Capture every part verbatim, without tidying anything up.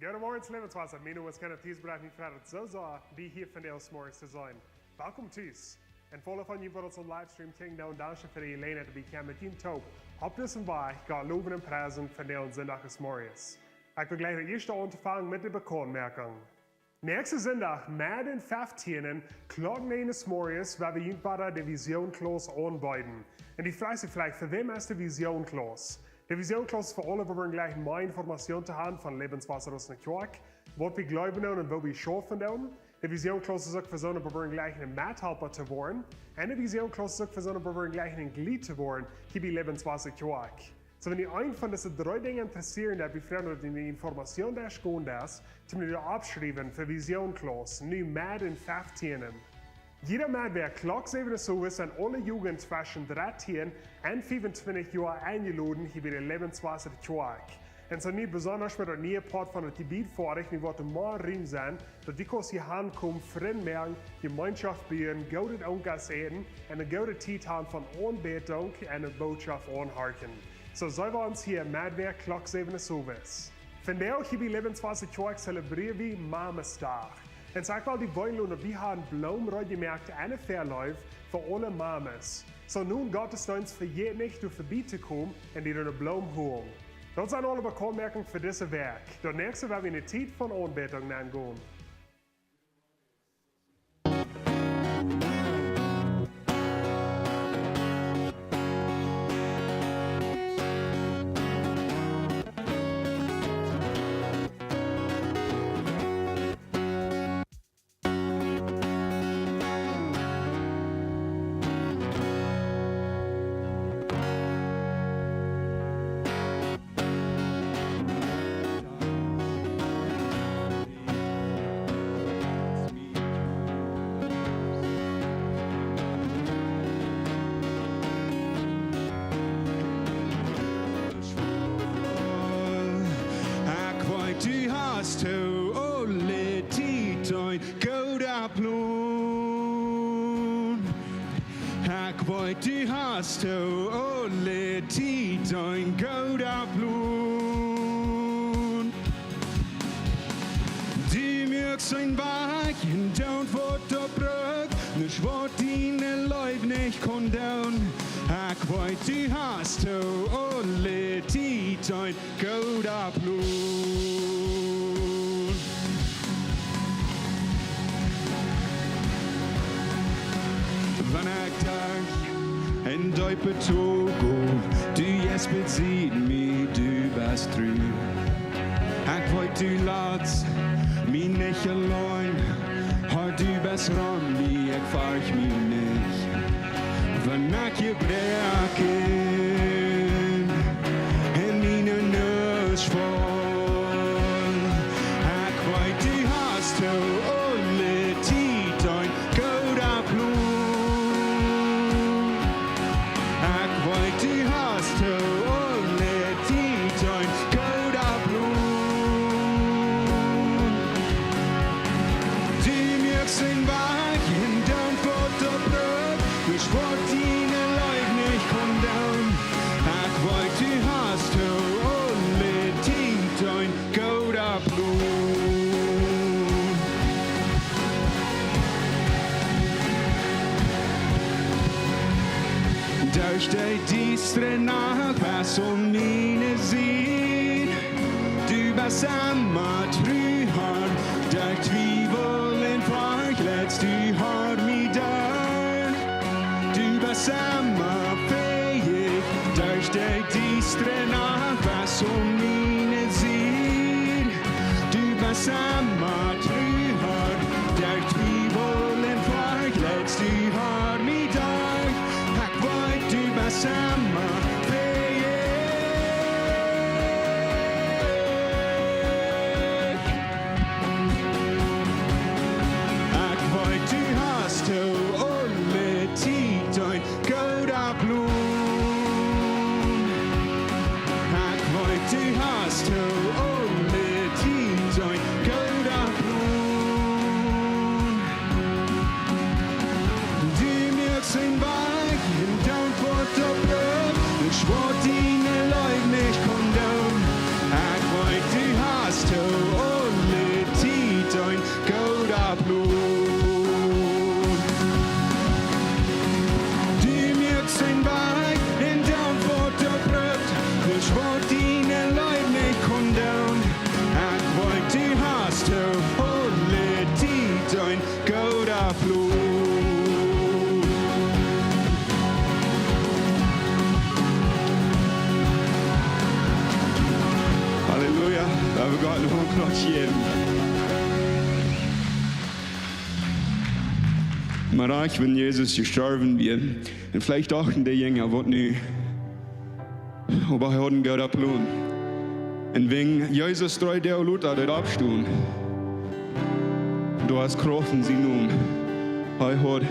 Goodemorjes, Läwenswota. Mien Nomen es Kenneth Thiesbrecht. Mie freit daut soo sea, die hia vondoag zemorjes to sennen. Welkom tus. Un fa aule von junt waut ons opp Livestream kjikjen, dan dankscheen fa de Jeläajenheit, daut wie kjennen met junt toop opp disen Wajch Gott lowen un priesen vondoag Sindach zemorjes. Ekj well jlikj daut ieeschte aunfangen met de Bekauntmoakjunk. Näakjsten Sindach, Moat dän feftienden, Klock näajen zemorjes, woa wie junt wada de Vision Class aunbeeden. Un du froagst die veleicht, fa wäm es de Vision Class? De Vision Class es fa aule, wua wie jleichen mea Information to haben von Läwenswota aus ne Kjoakj, waut wie jleewen doonen un woo wie schaufen doonen. De Vision Class es uk fa soone, wua wie jleichen een Methalpa to woaren. Un de Vision Class es uk fa soone, wua wie jleichen een Jleet to woaren, hia bie Läwenswota Kjoakj. Soo, wan die eent von dise dree Dinja interessieren, dan befroag wie die Information, dee es jeschekjt, toom die oppschriewen fa Vision Class, nu Moat dän feftienden. Jieda Moat wia Klock säwen Uhr zemorjes sent aule Jugend tweschen dartieen un fiefuntwintich Joa enjeloden hia bie de Läwenswota Kjoakj. Un soo nu besonda met daut niee Poat von daut Jebied foadich, nu woat doa mea Rum sennen, daut du kaust hia hankomen, Frind moaken, Jemeenschoft buen, goodet Äten äten un eene goode Tiet haben von Aunbädunk un de Botschoft aunhorchen. Soo seenen wie ons hia Moat wada Klock säwen Uhr zemorjes. Vondoag hia bie Läwenswota Kjoakj zelebreeren wie Mamesdach. Un soo ekj well die weeten loten, daut wie haben Bloomen reed jemoakt un eene Väaleew fa aule Mames. Soo no dän Gottesdeenst vejät nich, doa verbie to komen un die eene Bloom holen. Daut sent aule Bekauntmoakjungen fa dise Wäakj. Daut näakjste woa wie enne Tiet von Aunbädunk nengonen. Ekj weet, du hast to aule Tiet een gooda Plon. Ekj weet, du hast to aule Tiet een gooda Plon. Du muakst een Wajch un dan woat doa Bruk, nuscht waut diene Leew nich kaun doonen. Ekj weet, du hast to aule Tiet een gooda Plon. Wan ekj derch een deepa Tol go, du jeist bie mie, du best tru. Ekj Du latst mie nich auleen, Herr, du best rom mie, ekj fercht mie nich. Wan ekj jebroaken un en miene Noot faul, ekj weet, du hast to aule Tiet een gooda Plon. Ekj weet, du hast to aule Tiet een gooda Plon. Du muakst een Wajch un dan woat daut broot, du woascht diene Leew nich kondoonen. Ekj weet, du hast to aule Tiet een gooda Plon. Derch de diestre Nacht best du aun miene Sied. Du best emma tru, Herr, derch Twiewel un Forcht leitst du, Herr, mie derch. Du best emma fäich, derch de diestre Nacht best du aun miene Sied. Du best emma tru, Herr, derch Twiewel un Forcht leitst du, Herr, mie derch. Ekj weet, du best emma fäich. Ekj weet, du hast to aule Tiet een gooda Plon. Ekj weet, du hast to aule Tiet een gooda Plon. Du muakst een Wajch un dan woat daut broot, du woascht diene Leew nich kondoonen. Ekj weet, du hast to aule Tiet een gooda Plon. Du muakst een Wajch un dan woat daut broot, du woascht diene Leew nich kondoonen. Ekj weet, du hast to aule Tiet een gooda Plon. Halleluja, wie haben Gott noch een Applaus jejäft. Mau uk wan Jesus jestorwen wia, un veleicht dochten de Jinja, waut nu? Oba hee haud een gooda Plon. Un wan Jesus dree Doag lota deed oppstonen, doa es Krauft en sienen Nomen. Hee haud,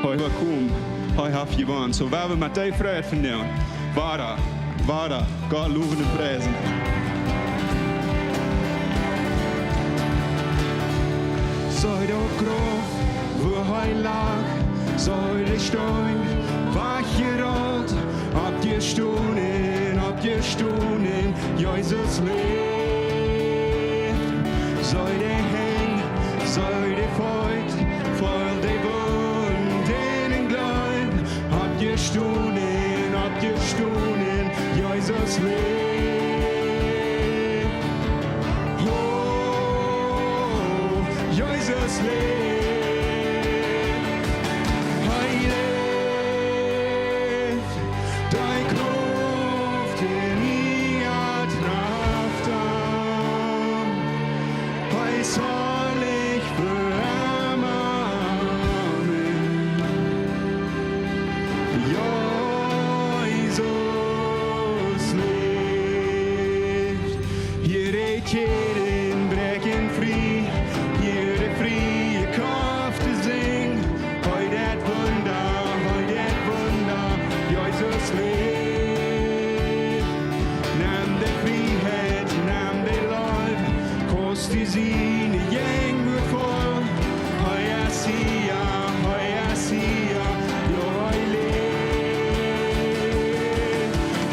hee haud jewonnen. Hee haft jewonnen. Soo woa wie met dee Freid vondoag wada, wada Gott lowen un priesen. Soo de Gruft, wua hee lach, soo de Steen, wajchjerollt, oppjestonen, oppjestonen, Jesus läft. Soo de Henj, soo de Feet, voll de Wunden un Gleew, oppjestonen, oppjestonen, Jesus läft. Oh, Jesus läft. Hee läft. Dee Krauft en mie, Krauft aun. Hee es heilich fa emma. Amen. Jesus läft. Hia de Kjäden bräakjen frie, hia de friee Krauft to sinjen. Hee deit Wunda, hee deit Wunda, Jesus läft. Nem de Frieheit, nem de Leew, kaust du siene Enj voll. Hee es hia, hee es hia, jo, hee läft,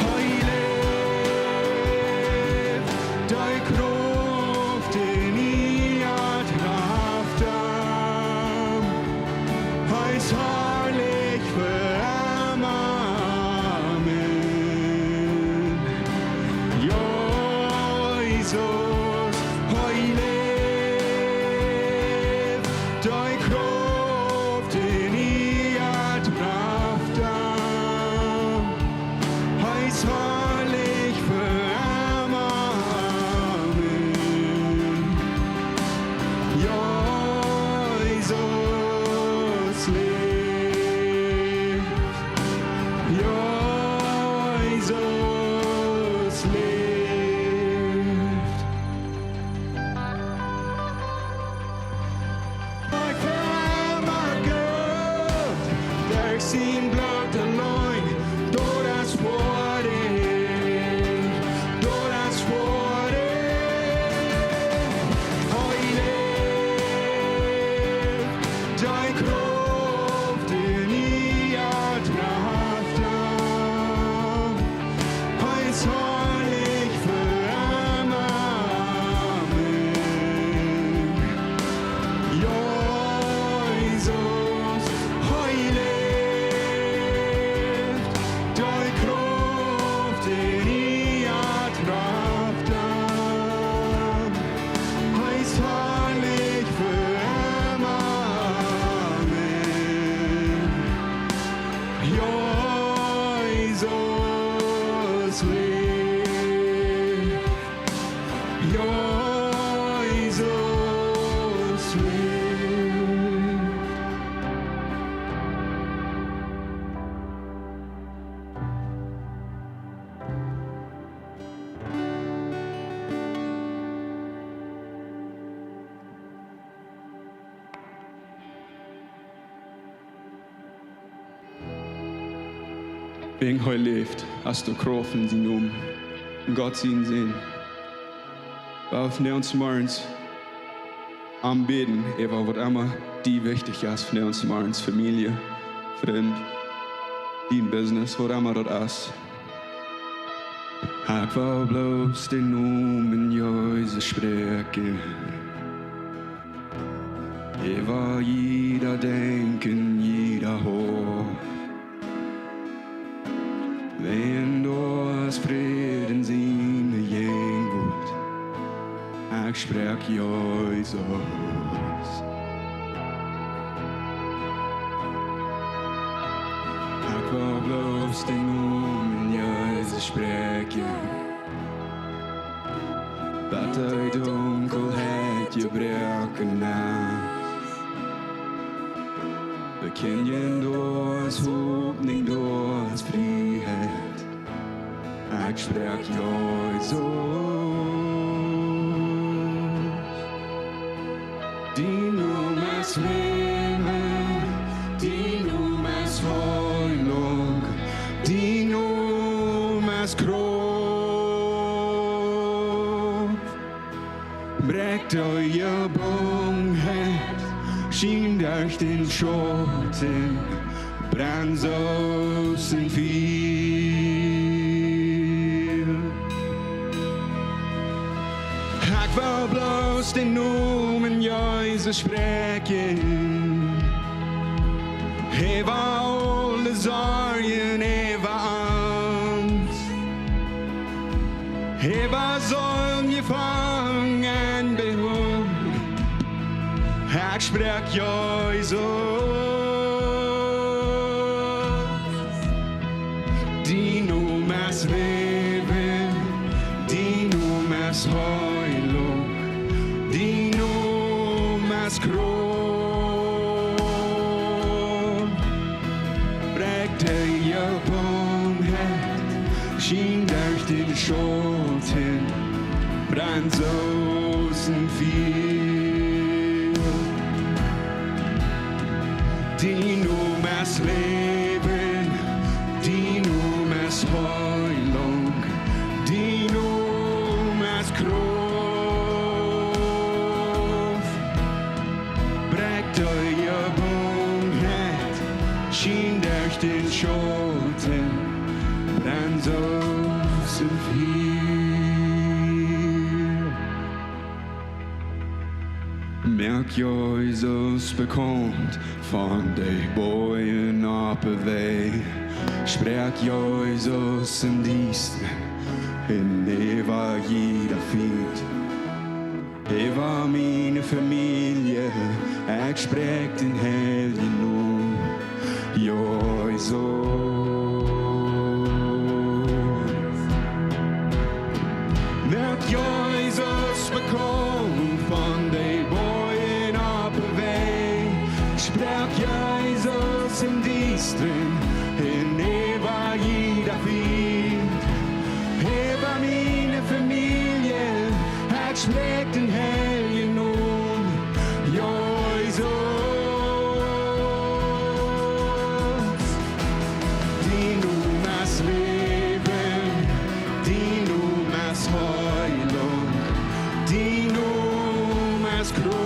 hee läft. Dee Krauft Jesus leeft. Wäajen hee läft, hast du Krauft en sienen Nomen, en Gott sienen Sän. Wie von ons morjens aunbäden, äwa waut emma die wichtich es, von ons morjens Famielje, Frind, dien Business, waut emma daut es. Ekj well bloos dän Nomen Jesus spräakjen. Äwa jieda Denkjen, jieda Hoat. Wäajen doa es Fräd en siene Jäajenwoat. Ekj spräakj Jesus. Ekj well bloos dän Nomen Jesus spräakjen. Bat de Dunkelheit jebroaken es. Bekjindjen doa es Hopninj, doa es Frieheit. Ekj spräakj Jesus. Dien Nomen es Läwen, dien Nomen es Heilunk, dien Nomen es Krauft. Bräakj de Jebungenheit, schien derch dän Schauten, brenn soo aus een Fia. Ekj well bloos dän Nomen Jesus spräakjen. Äwa aule Sorjen, äwa Angst. Hee wia soo jefangen bie am. Ekj spräakj Jesus. Dien Nomen es Läwen, dien Nomen es Heilunk, dien Nomen es Krauft. Bräakj de Jebungenheit, schien derch dän Schauten, brenn soo aus een Fia. Dien Nomen es Läwen, dien Nomen es Heilunk, dien Nomen es Krauft. Bräakj de Jebungenheit, schien derch dän Schauten, brenn soo aus een Fia. Moak Jesus bekaunt von de Boajen opp de Wajch. Spräakj Jesus em Diestren, en äwa jieda Fient. Äwa miene Famielje, ekj spräakj dän heiljen Nomen, Jesus. Moak Jesus bekaunt von de Boajen opp de Wajch. Spräakj Jesus em Diestren, en äwa jieda Fient. Äwa miene Famielje, ekj spräakj dän heiljen Nomen, Jesus. Dien Nomen es Läwen, dien Nomen es Heilunk, dien Nomen es Krauft.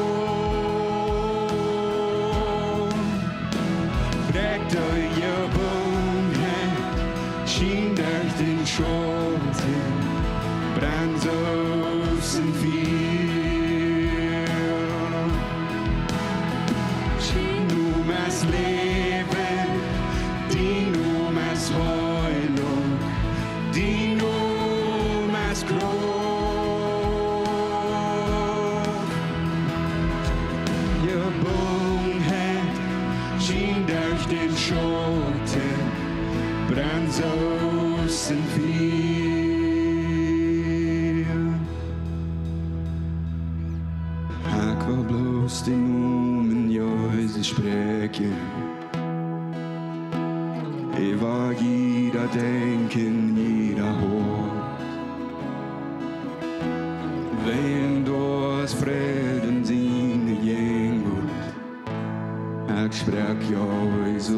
Bräakj de Jebungenheit, schien derch dän Schauten, brenn soo aus een Fia. Dien Nomen es Läwen, dien Nomen es Heilunk, dien Nomen es Krauft. Jebungenheit, schien derch dän Schauten, brenn soo aus een Fia. Aus de Nomen Jesus spräakjen, äwa jieda Denkjen, jieda Hoat. Wäajen doa es Fräd en siene Jäajenwuat, ekj spräakj Jesus.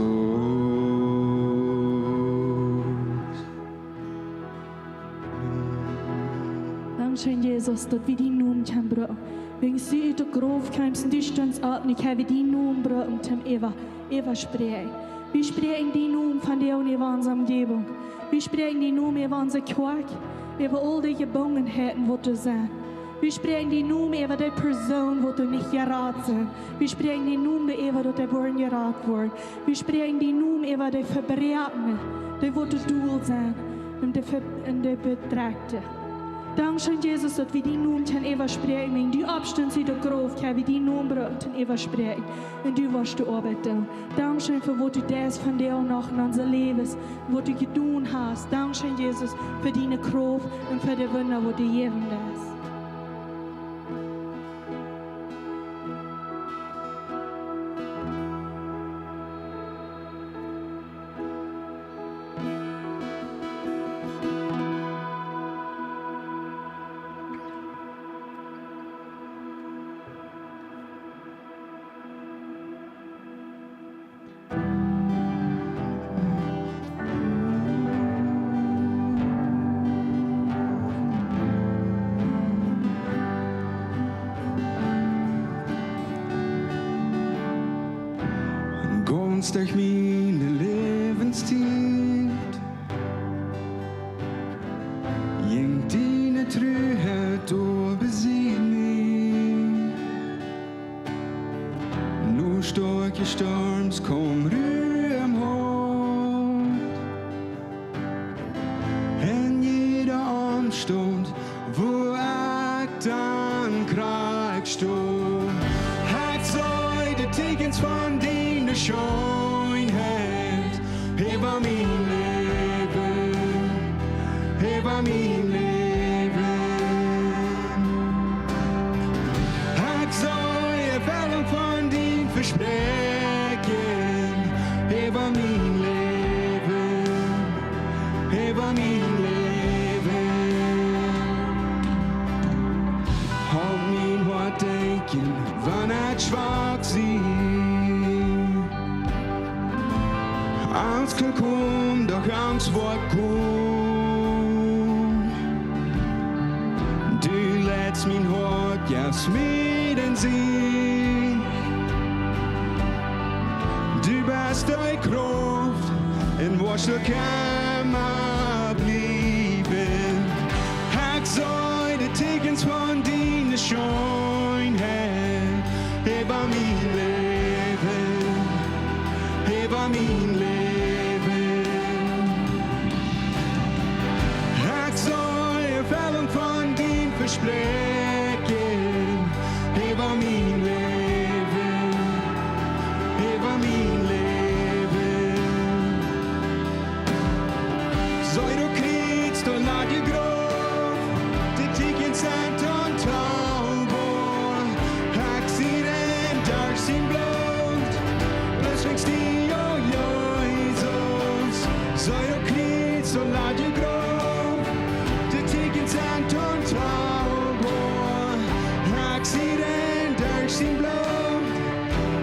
Dankscheen, Jesus, daut wie dienen Nomen kjennen brucken. Wan du ut de Grauf kjeemst un du stuntst opp, dan kjenn wie dienen Nomen brucken toom äwa, äwaspräakjen. Wie spräakjen dienen Nomen vondoag äwa onse Omjäwunk. Wie spräakjen dienen Nomen äwa onse Kjoakj, äwa aul de Jebungenheiten, waut doa sent. Wie spräakjen dienen Nomen äwa de Persoonen, waut doa nich jerat sent. Wie spräakjen dienen Nomen doaräwa, daut dee woaren jerat woaren. Wie spräakjen dienen Nomen äwa de Vebräakja, dee waut doa dol sent, un de Ve-, un de Bedrekjte. Dankscheen, Jesus, daut wie dienen Nomen kjennen äwaspräakjen. Wan du oppstunst ut de Grauf, kjenn wie dienen Nomen brucken toom äwaspräakjen. Un du woascht de Oabeit doonen. Dankscheen fa waut du deist vondoag noch en onse Läwes, waut du jedonen hast. Dankscheen, Jesus, fa diene Krauft un fa de Wunda, waut du jäwen deist. Gaunz derch miene Läwenstiet jinkj diene Truheit doa bie mie. No stoakje Storms kjeem Ru em Hoat. En jieda Omstaunt, wua ekj dan krakjt sto. Ekj see de Tieekjens von diene Scheenheit äwa mien Läwen, äwa mien Läwen. Ekj see Erfellunk von dien Vespräakjen äwa mien Läwen, äwa mien Läwen. Halp mie waut denkjen, wan ekj schwak sie. Angst kaun komen, doch Angst woat gonen. Du leitst mien Hoat, jefst mie dän Sieg. Du best de Krauft un woascht emma bliewen. Ekj see de Tieekjens von diene Scheenheit äwa mien Läwen, äwa mien Läwen. Ekj see Erfellunk von dien Vespräakjen äwa mien Läwen, äwa mien Läwen. See, du kjrichst doa no de Gruft, de Tieekjens sent ontalboa. Ekj sie rein derch sien Bloot, bloos wäajen die, o Jesus. See, du kjrichst doa no de Gruft, de Tieekjens sent ontalboa. Ekj sie rein derch sien Bloot,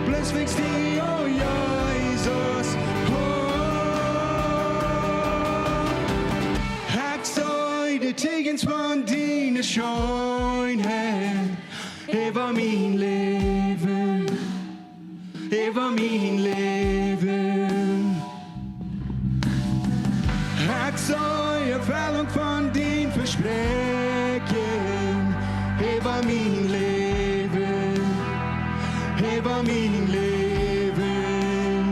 bloos wäajen die, o Jesus. Oh. Ekj see de Tieekjens von diene Scheenheit äwa mien Läwen, äwa mien Läwen. Ekj see Erfellunk von dien Vespräakjen äwa mien Läwen, äwa mien Läwen.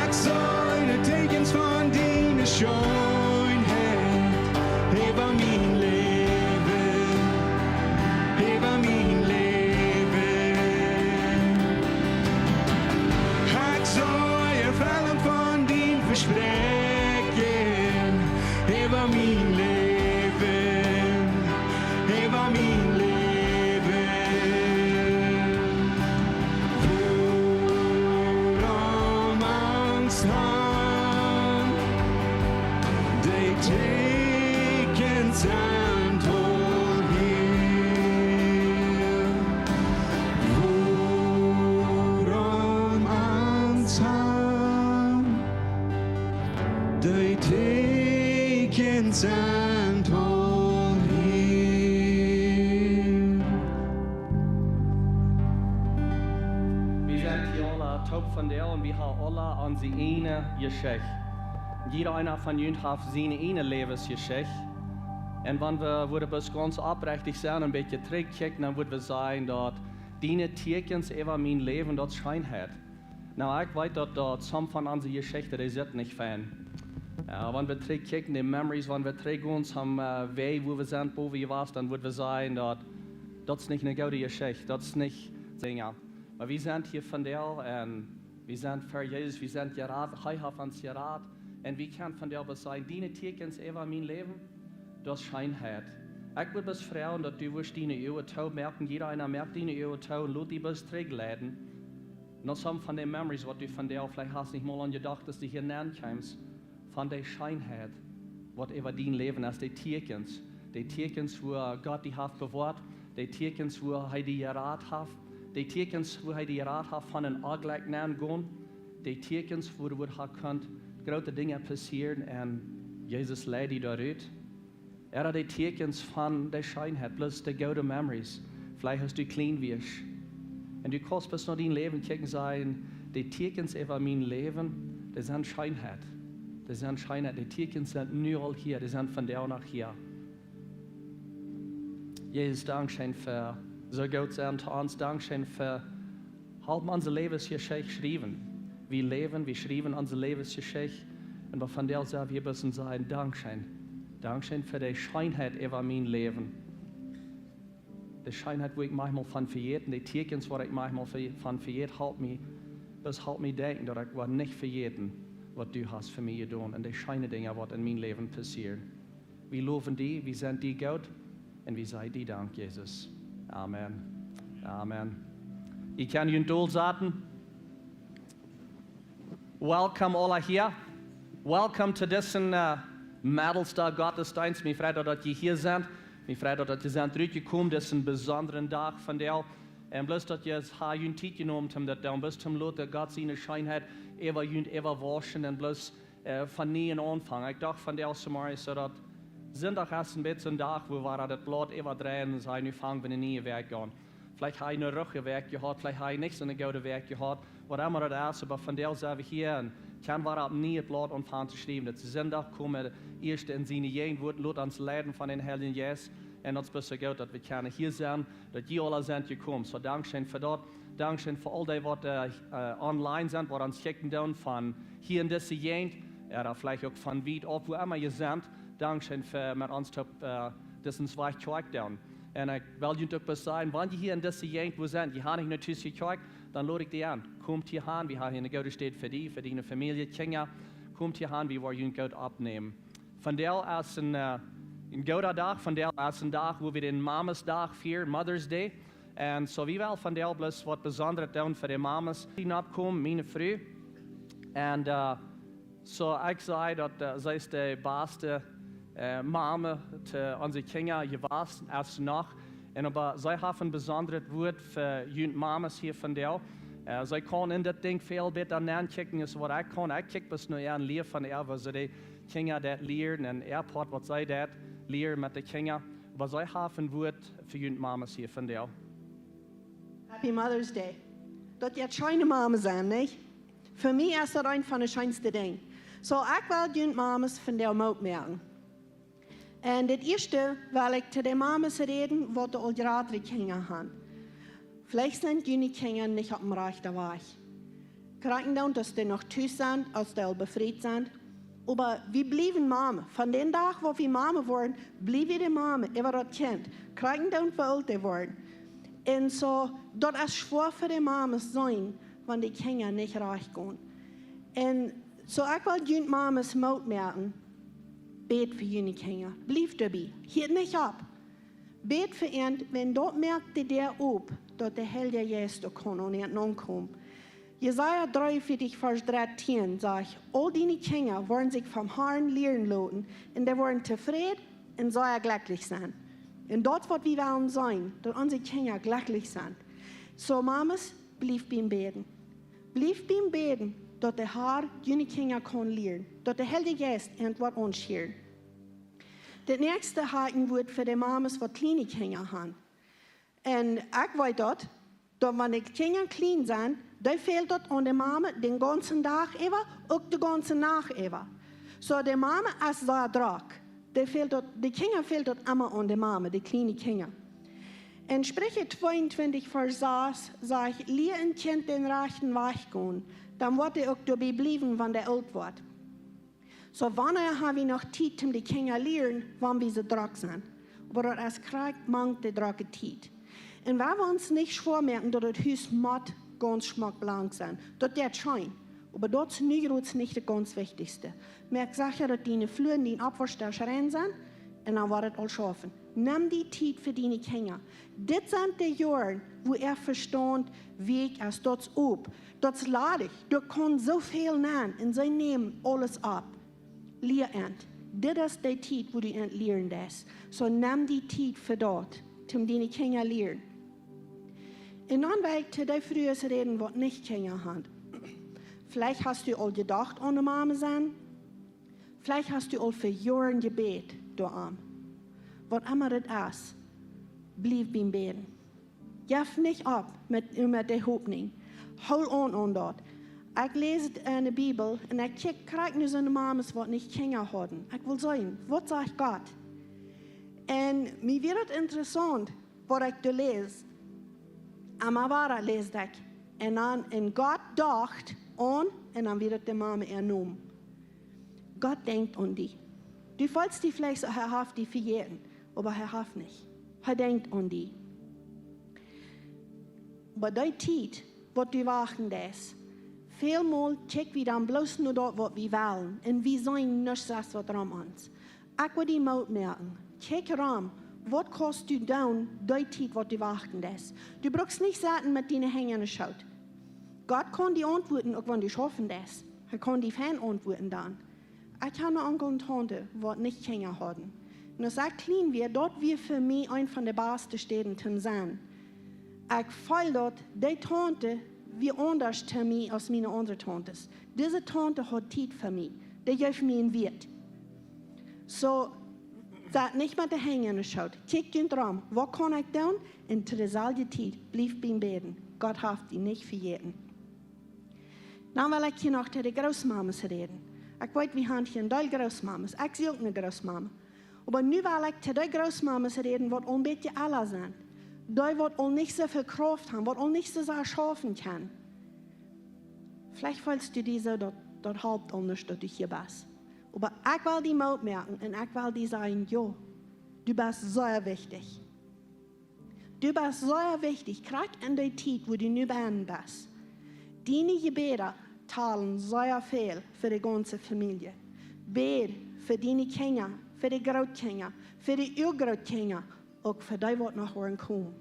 Ekj see de Tieekjens von diene Scheenheit äwa mien Läwen, äwa mien Läwen. Ekj see Erfellunk von dien Vespräakjen Sent aul hia, wuarom ons han, dee Tieekjens sent aul hia. Wie sent hia aula toop vondoag un wie haben aula onse ieejne Jeschicht. Jieda eena von junt haft siene ieejne Läwensjeschicht. Un wan wie, wudden bloos gaunz oprechtich sennen un een bät trigjkjikjen, dan wudden wie sajen daut diene Tieekjens äwa mien Läwen, daut es Scheenheit. Nu, ekj weet daut, daut some von onse Jeschichten, dee sent nich fein. Jo, wan wie trigjkjikjen, de memories, wan wie trigjgonen, some, äh, Wäaj, wua wie sent, wua wie jewast, dan wudden wie sajen daut, daut es nich eene goode Jeschicht, daut es nich Dinja. Oba wie sent hia vondoag un wie sent fa Jesus, wie sent jerat, hee haft ons jerat. Un wie kjennen vondoag bloos sajen, diene Tieekjens äwa mien Läwen, daut es Scheenheit. Ekj wudd bloos froagen daut du wurscht diene Uagen toomoaken, jieda eena moakt diene Uagen too un lot die bloos trigjleiden. Un daut sent von de memories waut du vondoag veleicht hast nich mol aun jedocht, daut du hia nenkjeemst. Von de Scheenheit waut äwa dien Läwen es, de Tieekjens. De Tieekjens wua Gott die haft bewoat, de Tieekjens wua hee die jerat haft, de Tieekjens wua hee die jerat haft von een Onjlekj nengonen, de Tieekjens wua, wua hee kunn groote Dinja passieren un Jesus leid die doarut. Ooda de Tieekjens von de Scheenheit, bloos de goode memories. Veleicht aus du kjlien wieescht. Un du kaust bloos no dien Läwen kjikjen un sajen, de Tieekjens äwa mien Läwen, dee sent Scheenheit. Dee sent Scheenheit, de Tieekjens sent nu aul hia, dee sent vondoag noch hia. Jesus, dankscheen fa soo goot sennen to ons, dankscheen fa halpen onse Läwensjeschicht schriewen. Wie läwen, wie schriewen onse Läwensjeschicht. Un waut von dee selfst hia bloos sajen, dankscheen. Dankscheen fa de Scheenheit äwa mien Läwen. De Scheenheit, wua ekj machmol von vejät, de Tieekjens, wua ekj machmol ve-, von vejät, halp mie, bloos halp mie denkjen daut ekj woa nich vejäten waut du hast fa mie jedonen un de scheene Dinja waut en mien Läwen passieren. Wie lowen die, wie sent die goot un wie sajen die Dank, Jesus. Amen. Amen. Ekj kaun junt dol saten. Welcome aula hia. Welcome to disen, äh, Mädelsdach Gottesdeenst. Mie freit daut jie hia sent. Mie freit daut jie sent trigj jekomen. Dit es een besondra Dach vondoag. Un bloos daut jie ha june Tiet jenomen om daut to doonen. Bloos om to loten Gott siene Scheenheit äwa junt äwawauschen un bloos äh, von nieen aunfangen. Ekj docht vondoag zemorjes soo daut Sindach es een bät een Dach wua wie daut Blaut äwadreien un sajen, nu fang wie eene niee Wäakj aun. Veleicht hab jie eene ruge Wäakj jehaut, veleicht hab jie nich soone goode Wäakj jehaut. Waut emma daut es, oba vondoag sent wie hia un kjennen wie opp een nieet Blaut aunfangen to schriewen. Daut es Sindach, komen ieescht en siene Jäajenwoat, lot ons leiden von dän Heiljen Jeist. Un daut es bloos soo goot daut wie kjennen hia sennen, daut jie aula sent jekomen. Soo, dankscheen fa daut. Dankscheen fa aul dee waut, äh, äh, online sent, waut ons kjikjen doonen von hia en dise Jäajent, ooda veleicht uk von wiet auf, wua emma jie sent. Dankscheen fa met ons toop, äh, disen Wajch Kjoakj doonen. Un ekj well junt uk bloos sajen, wan jie hia en dise Jäajent wua sent, jie haben nich no Tus jekjoakjt, dan lod ekj die aun. Komt hia han, wie haben hia eene goode Städ fa die, fa diene Famielje, Kjinja. Komt hia han, wie woaren junt goot oppnämen. Vondoag es een, äh, een gooda Dach, vondoag es een Dach wua wie dän Mamasdach fieren, Mother's Day. Un soo, wie wellen vondoag bloos waut Besondret doonen fa de Mamas, dee nopp komen, miene Fru. Un, äh, soo, ekj saj daut, äh, see es de baste, äh, Mama to onse Kjinja jewast, es noch. Un oba see haft een besondret Wuat fa junt Mamas hia vondoag. Äh, see kaun en dit Dinkj väl bäta nenkjikjen aus waut ekj kaun. Ekj kjikj bloos no äa un lia von äa, woo see de Kjinja daut lieren un äa Poat waut see daut lieren met de Kjinja. Oba see haft een Wuat fa junt Mamas hia vondoag. Happy Mother's Day. Daut jie scheene Mama sent, nich? Fa mie es daut eent von de scheenste Dinja. Soo, ekj well junt Mamas vondoag Moot moaken. Un daut ieeschte well ekj to de Mamas räden waut aul jratre Kjinja haben. Veleicht sent june Kjinja nich opp dän rajchten Wajch. Krakjt dan, daut dee noch tus sent, aus dee aul befriet sent. Oba wie bliewen Mama. Von dän Dach, wua wie Mama woaren, bliew wie de Mama äwa daut Kjint. Krakjt dan, woo oolt dee woaren. Un soo, daut es schwoa fa de Mamas sennen, wan de Kjinja nich rajcht gonen. Un soo, ekj well junt Mamas Moot moaken. Bät fa june Kjinja. Bliew doabie. Hia nich opp. Bät fa an, wan daut moakt de Däa op, daut de Heilje Jeist uk kaun aun an aunkomen. Jesaja dreeunvieetich, Varsch dartieen sajcht: Aul diene Kjinja woaren sikj vom Harn lieren loten, un dee woaren tofräd un sea jlekjlich sennen. Un daut waut wie wellen sennen, daut onse Kjinja jlekjlich sent. Soo, Mamas, bliewt biem Bäden. Bliewt biem Bäden, daut de Har june Kjinja kaun lieren, daut de Heilje Jeist an woat aunschieren. Daut näakjste ha ekj een Wuat fa de Mamas waut kjliene Kjinja han. Un ekj weet daut, daut wan de Kjinja kjlien sent, dan fält daut aun de Mama dän gaunzen Dach äwa, uk de gaunze Nacht äwa. Soo, de Mama es sea drock. De fält daut, de Kjinja fält daut emma aun de Mama, de kjliene Kjinja. En Spricha tweeuntwintich, Varsch sas, sajcht: "Lia een Kjint dän rajchten Wajch gonen, dan woat et uk doabie bliewen, wan et oolt woat." Soo, wanea ha wie noch Tiet toom de Kjinja lieren, wan wie soo drock sent? Oba daut es krakjt mank de drocke Tiet. Un wie woaren ons nich schwoa moaken, daut daut Hus mott gaunz schmock blank sennen. Daut jeit scheen. Oba daut es nu jrods nich daut gaunz Wichtichste. Moak secha, daut diene Flua un dien Oppwauschdesch rein sent, un dan woat et aul schaufen. Nem die Tiet fa diene Kjinja. Dit sent de Joaren, wua äa Vestaunt wieekj es, daut es op, daut es ladich, doa kaun soo väl nenn, un see nämen aules opp. Lia an. Dit es de Tiet, wua du an lieren deist. Soo, nem die Tiet fa daut, toom diene Kjinja lieren. Un dan well ekj to dee Frues räden, waut nich Kjinja han. Veleicht hast du aul jedocht aun de Mama sennen. Veleicht hast du aul fa Joaren jebät doaromm. Waut emma et es, bliew biem Bäden. Jeff nich opp met, met de Hopninj. Hool aun aun daut. Ekj läs et en de Bibel un ekj kjikj krakjt no soone Mamas, waut nich Kjinja hauden. Ekj well seenen, waut sajcht Gott? Un mie wia daut interessaunt, waut ekj doa läs. Emma wada läs ekj. Un dan, un Gott docht aun, un dan wia daut de Mama äa Nomen. Gott denkjt aun die. Du feelst die veleicht soo, hee haft die vejäten, oba hee haft nich. Hee denkjt aun die. Oba dee Tiet, waut du wachten deist, välmol kjikj wie dan bloos no daut, waut wie wellen, un wie seenen nuscht sest waut rom ons. Ekj well die Moot moaken. Kjikj rom, waut kaust du doonen, dee Tiet, waut du wachten deist? Du brukst nich sitten met diene Henj en de Schoot. Gott kaun die auntwuaden, uk wan du schaufen deist. Hee kaun die fein auntwuaden dan. Ekj ha een Onkel un Taunte, waut nich Kjinja hauden. Un aus ekj kjlien wia, daut wia fa mie eent von de baste Städen toom sennen. Ekj feeld daut, dee Taunte wia aundasch to mie aus miene aundre Tauntes. Dise Taunte haud Tiet fa mie. Dee jeef mie een Wieet. Soo, sett nich met de Henj en de Schoot. Kjikj junt rom. Waut kaun ekj doonen? Un to deeselwje Tiet, bliewt biem Bäden. Gott haft die nich vejäten. Dan well ekj hia noch to de Grootmamas räden. Ekj weet, wie han hia een Deel Grootmamas. Ekj sie uk eene Grootmama. Oba nu well ekj to de Grootmamas räden, waut aul een bät ella sent. Dee, waut aul nich soo väl Krauft han, waut aul nich soo sea schaufen kjennen. Veleicht feelst du die soo, daut, daut halpt aundasch, daut du hia best. Oba ekj well die Moot moaken un ekj well die sajen, jo, du best sea wichtich. Du best sea wichtich, krakjt en dee Tiet, wua du nu bennen best. Diene Jebäda talen sea väl fa de gaunze Famielje. Bäd fa diene Kjinja, fa de Grootkjinja, fa de Uagrootkjinja, uk fa dee, waut noch woaren komen.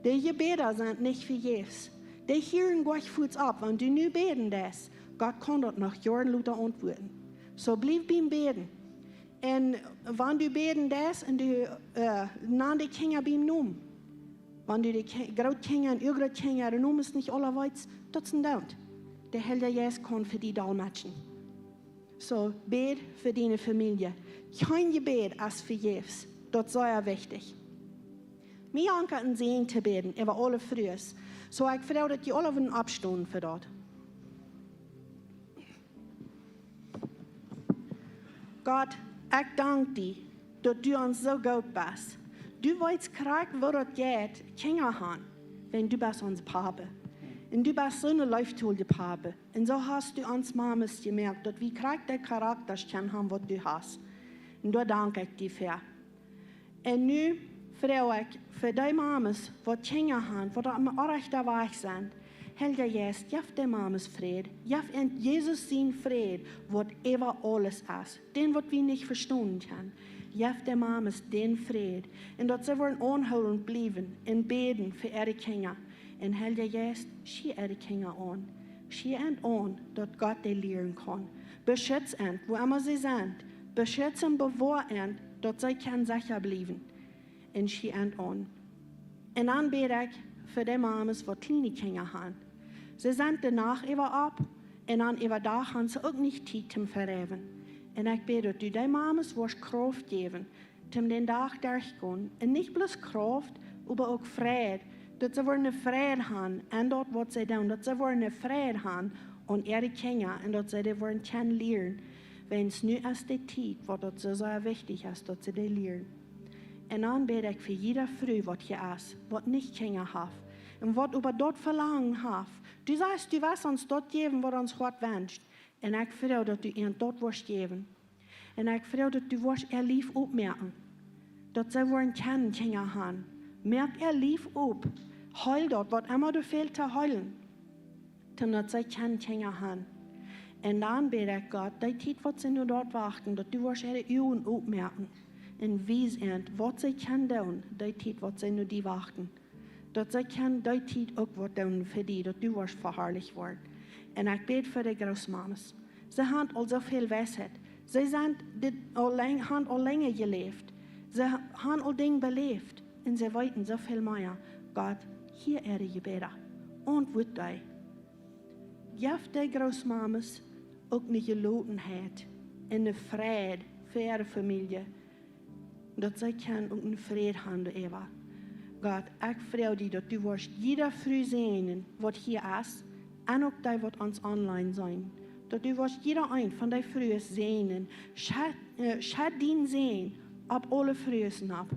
De Jebäda sent nich vejäfs. Dee hieren nich fuaz opp, wan du nu bäden deist. Gott kaun daut noch Joaren lota auntwuaden. Soo, bliew biem Bäden. Un wan du bäden deist un du, äh, nan de Kjinja biem Nomen. Wan du de Kje-, Grootkjinja un Uagrootkjinja äare Nomes nich aula weetst, daut es een Doont. De Heilje Jeist kaun fa die dolmetschen. Soo, bäd fa diene Famielje. Kjeen Jebäd es vejäfs. Daut es sea wichtich. Mie jankat een Säajen to bäden äwa aule Frues. Soo, ekj froag, daut jie aule wudden oppstonen fa daut. Gott, ekj dank die, daut du ons soo goot best. Du weetst krakjt, woo daut jeit, Kjinja han, wiels du best ons Papa. Un du best soone leeftoliche Papa. Un soo hast du ons Mamas jemoakt, daut wie krakjt de Charakta kjennen han, waut du hast. Un doa dank ekj die fa. Un nu froag ekj fa dee Mamas, waut Kjinja han, waut opp een orrajchten Wajch sent. Heilja Jeist, jeff dee Mamas Fräd. Jeff an Jesus sienen Fräd, waut äwa aules es. Dän, waut wie nich vestonen kjennen. Jeff dee Mamas dän Fräd. Un daut see woaren aunhoolent bliewen un bäden fa äare Kjinja. Un Heilja Jeist, schie äare Kjinja aun. Schie an aun, daut Gott dee lieren kaun. Beschutz an, wua emma see sent. Beschutz un bewoa an, daut see kjennen secha bliewen. Un schie ent aun. Un dan bäd ekj fa de Mames waut kjliene Kjinja han. See sent de Nacht äwa opp un dan äwa Dach han see uk nich Tiet toom vereewen. Un ekj bäd daut du de Mames woascht Krauft jäwen, toom dän Dach derchgonen. Un nich bloos Krauft, oba uk Freid, daut see woaren Freid han en daut waut see doonen, daut see woaren Freid han aun äare Kjinja un daut see dee woaren kjennen lieren. Wiels nu es de Tiet waut daut soo sea wichtich es daut see dee lieren. Un dan bäd ekj fa jiede Fru waut hia es, waut nich Kjinja haft, un waut oba daut Velangen haft. Du sajchst, du west ons daut jäwen waut ons Hoat wenscht. Un ekj froag daut du an daut woascht jäwen. Un ekj froag daut du woascht äa Lief opmoaken, daut see woaren kjennen Kjinja han. Moak äa Lief op. Heel daut, waut emma doa fält to heelen, toom daut see kjennen Kjinja han. Un dan bäd ekj, Gott, dee Tiet waut see nu doa wachten, daut du woascht äare Uagen opmoaken un wies ent waut see kjennen doonen, dee Tiet waut see nu die wachten, daut see kjennen dee Tiet uk waut doonen fa die, daut du woascht veharlicht woaren. Un ekj bäd fa de Grootmames. See han aul soo väl Weisheit. See sent dit aul lang, han aul lenja jeläft. See han aul Dinja beläft. Un see weeten soo väl mea. Gott, hia äare Jebäda. Auntwuat dee. Jeff de Grootmames uk ne Jelotenheit un ne Freid fa äare Famielje, daut see kjennen uk ne Freid han doaräwa. Gott, ekj froag die daut du woascht jiede Fru säajnen waut hia es, un uk dee waut ons online seenen. Daut du woascht jiede een von dee Frues säajnen. Schedd, äh, schedd dien Säajen opp aule Frues nopp,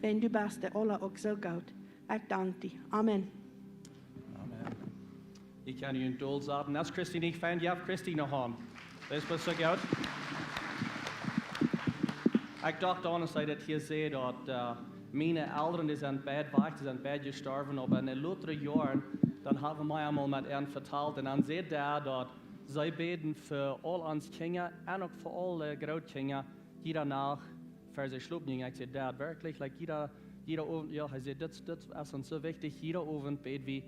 wiels du best dee aula uk soo goot. Ekj dank die. Amen. Amen. Ekj kaun junt dol saten. Daut es Christy nich fein. Jo, Christy noch aun. Daut es best soo goot. Ekj docht aun, aus ekj daut hia säd, daut, äh, miene Elren, dee sent beid wajch, dee sent beid jestorwen, oba en de latste Joaren, dan ha wie mie emol met an vetalt. Un dan säd hee daut see bäden fa aul ons Kjinja un uk fa aule Grootkjinja, jiede Nacht, ver see schlopen jinjen. Ekj säd, Dad, werkjlich? Like, jiede, jiede Owent? Jo, hee säd, dit, dit es ons soo wichtich. Jiede Owent bäd wie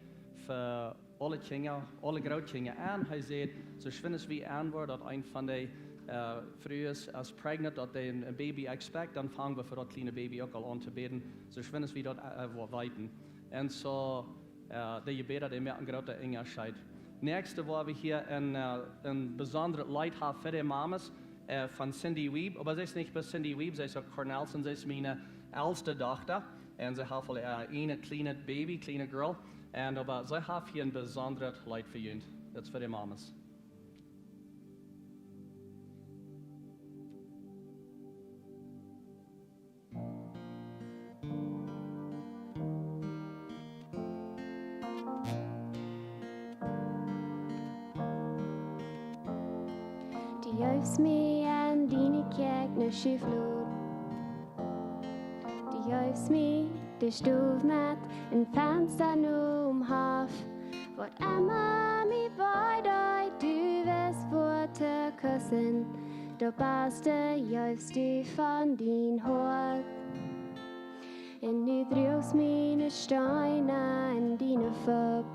fa aule Kjinja, aule Grootkjinja. Un hee säd, soo schwind aus wie aunwoaren daut eent von dee, äh, Frues es pregnant, daut dee een, een Baby expect, dan fang wie fa daut kjliene Baby uk aul aun to bäden. Soo schwind aus wie daut, äh, äh, woaren weeten. Un soo, äh, de Jebäda, dee moaken een grooten Unjascheet. Näakjste, woo wie hia een, äh, een besondret Leet haben fa de Mames, äh, von Cindy Wiebe. Oba see es nich bloos Cindy Wiebe, see es uk Cornelsen, see es miene elste Dochta. Un see haft aul, äh, een kjlienet Baby, kjliene Girl. Un oba see haft hia een besondret Leet fa junt. Daut es fa de Mames. Du jeefst mie en diene Kjäakj ne Schufflod. Du jeefst mie de Stow met een Fensta nom Hoff. Waut emma mie bie deed, du wist wua to kussen. Daut baste jeefst du von dien Hoat. Un du druachst miene Steena en diene Foot.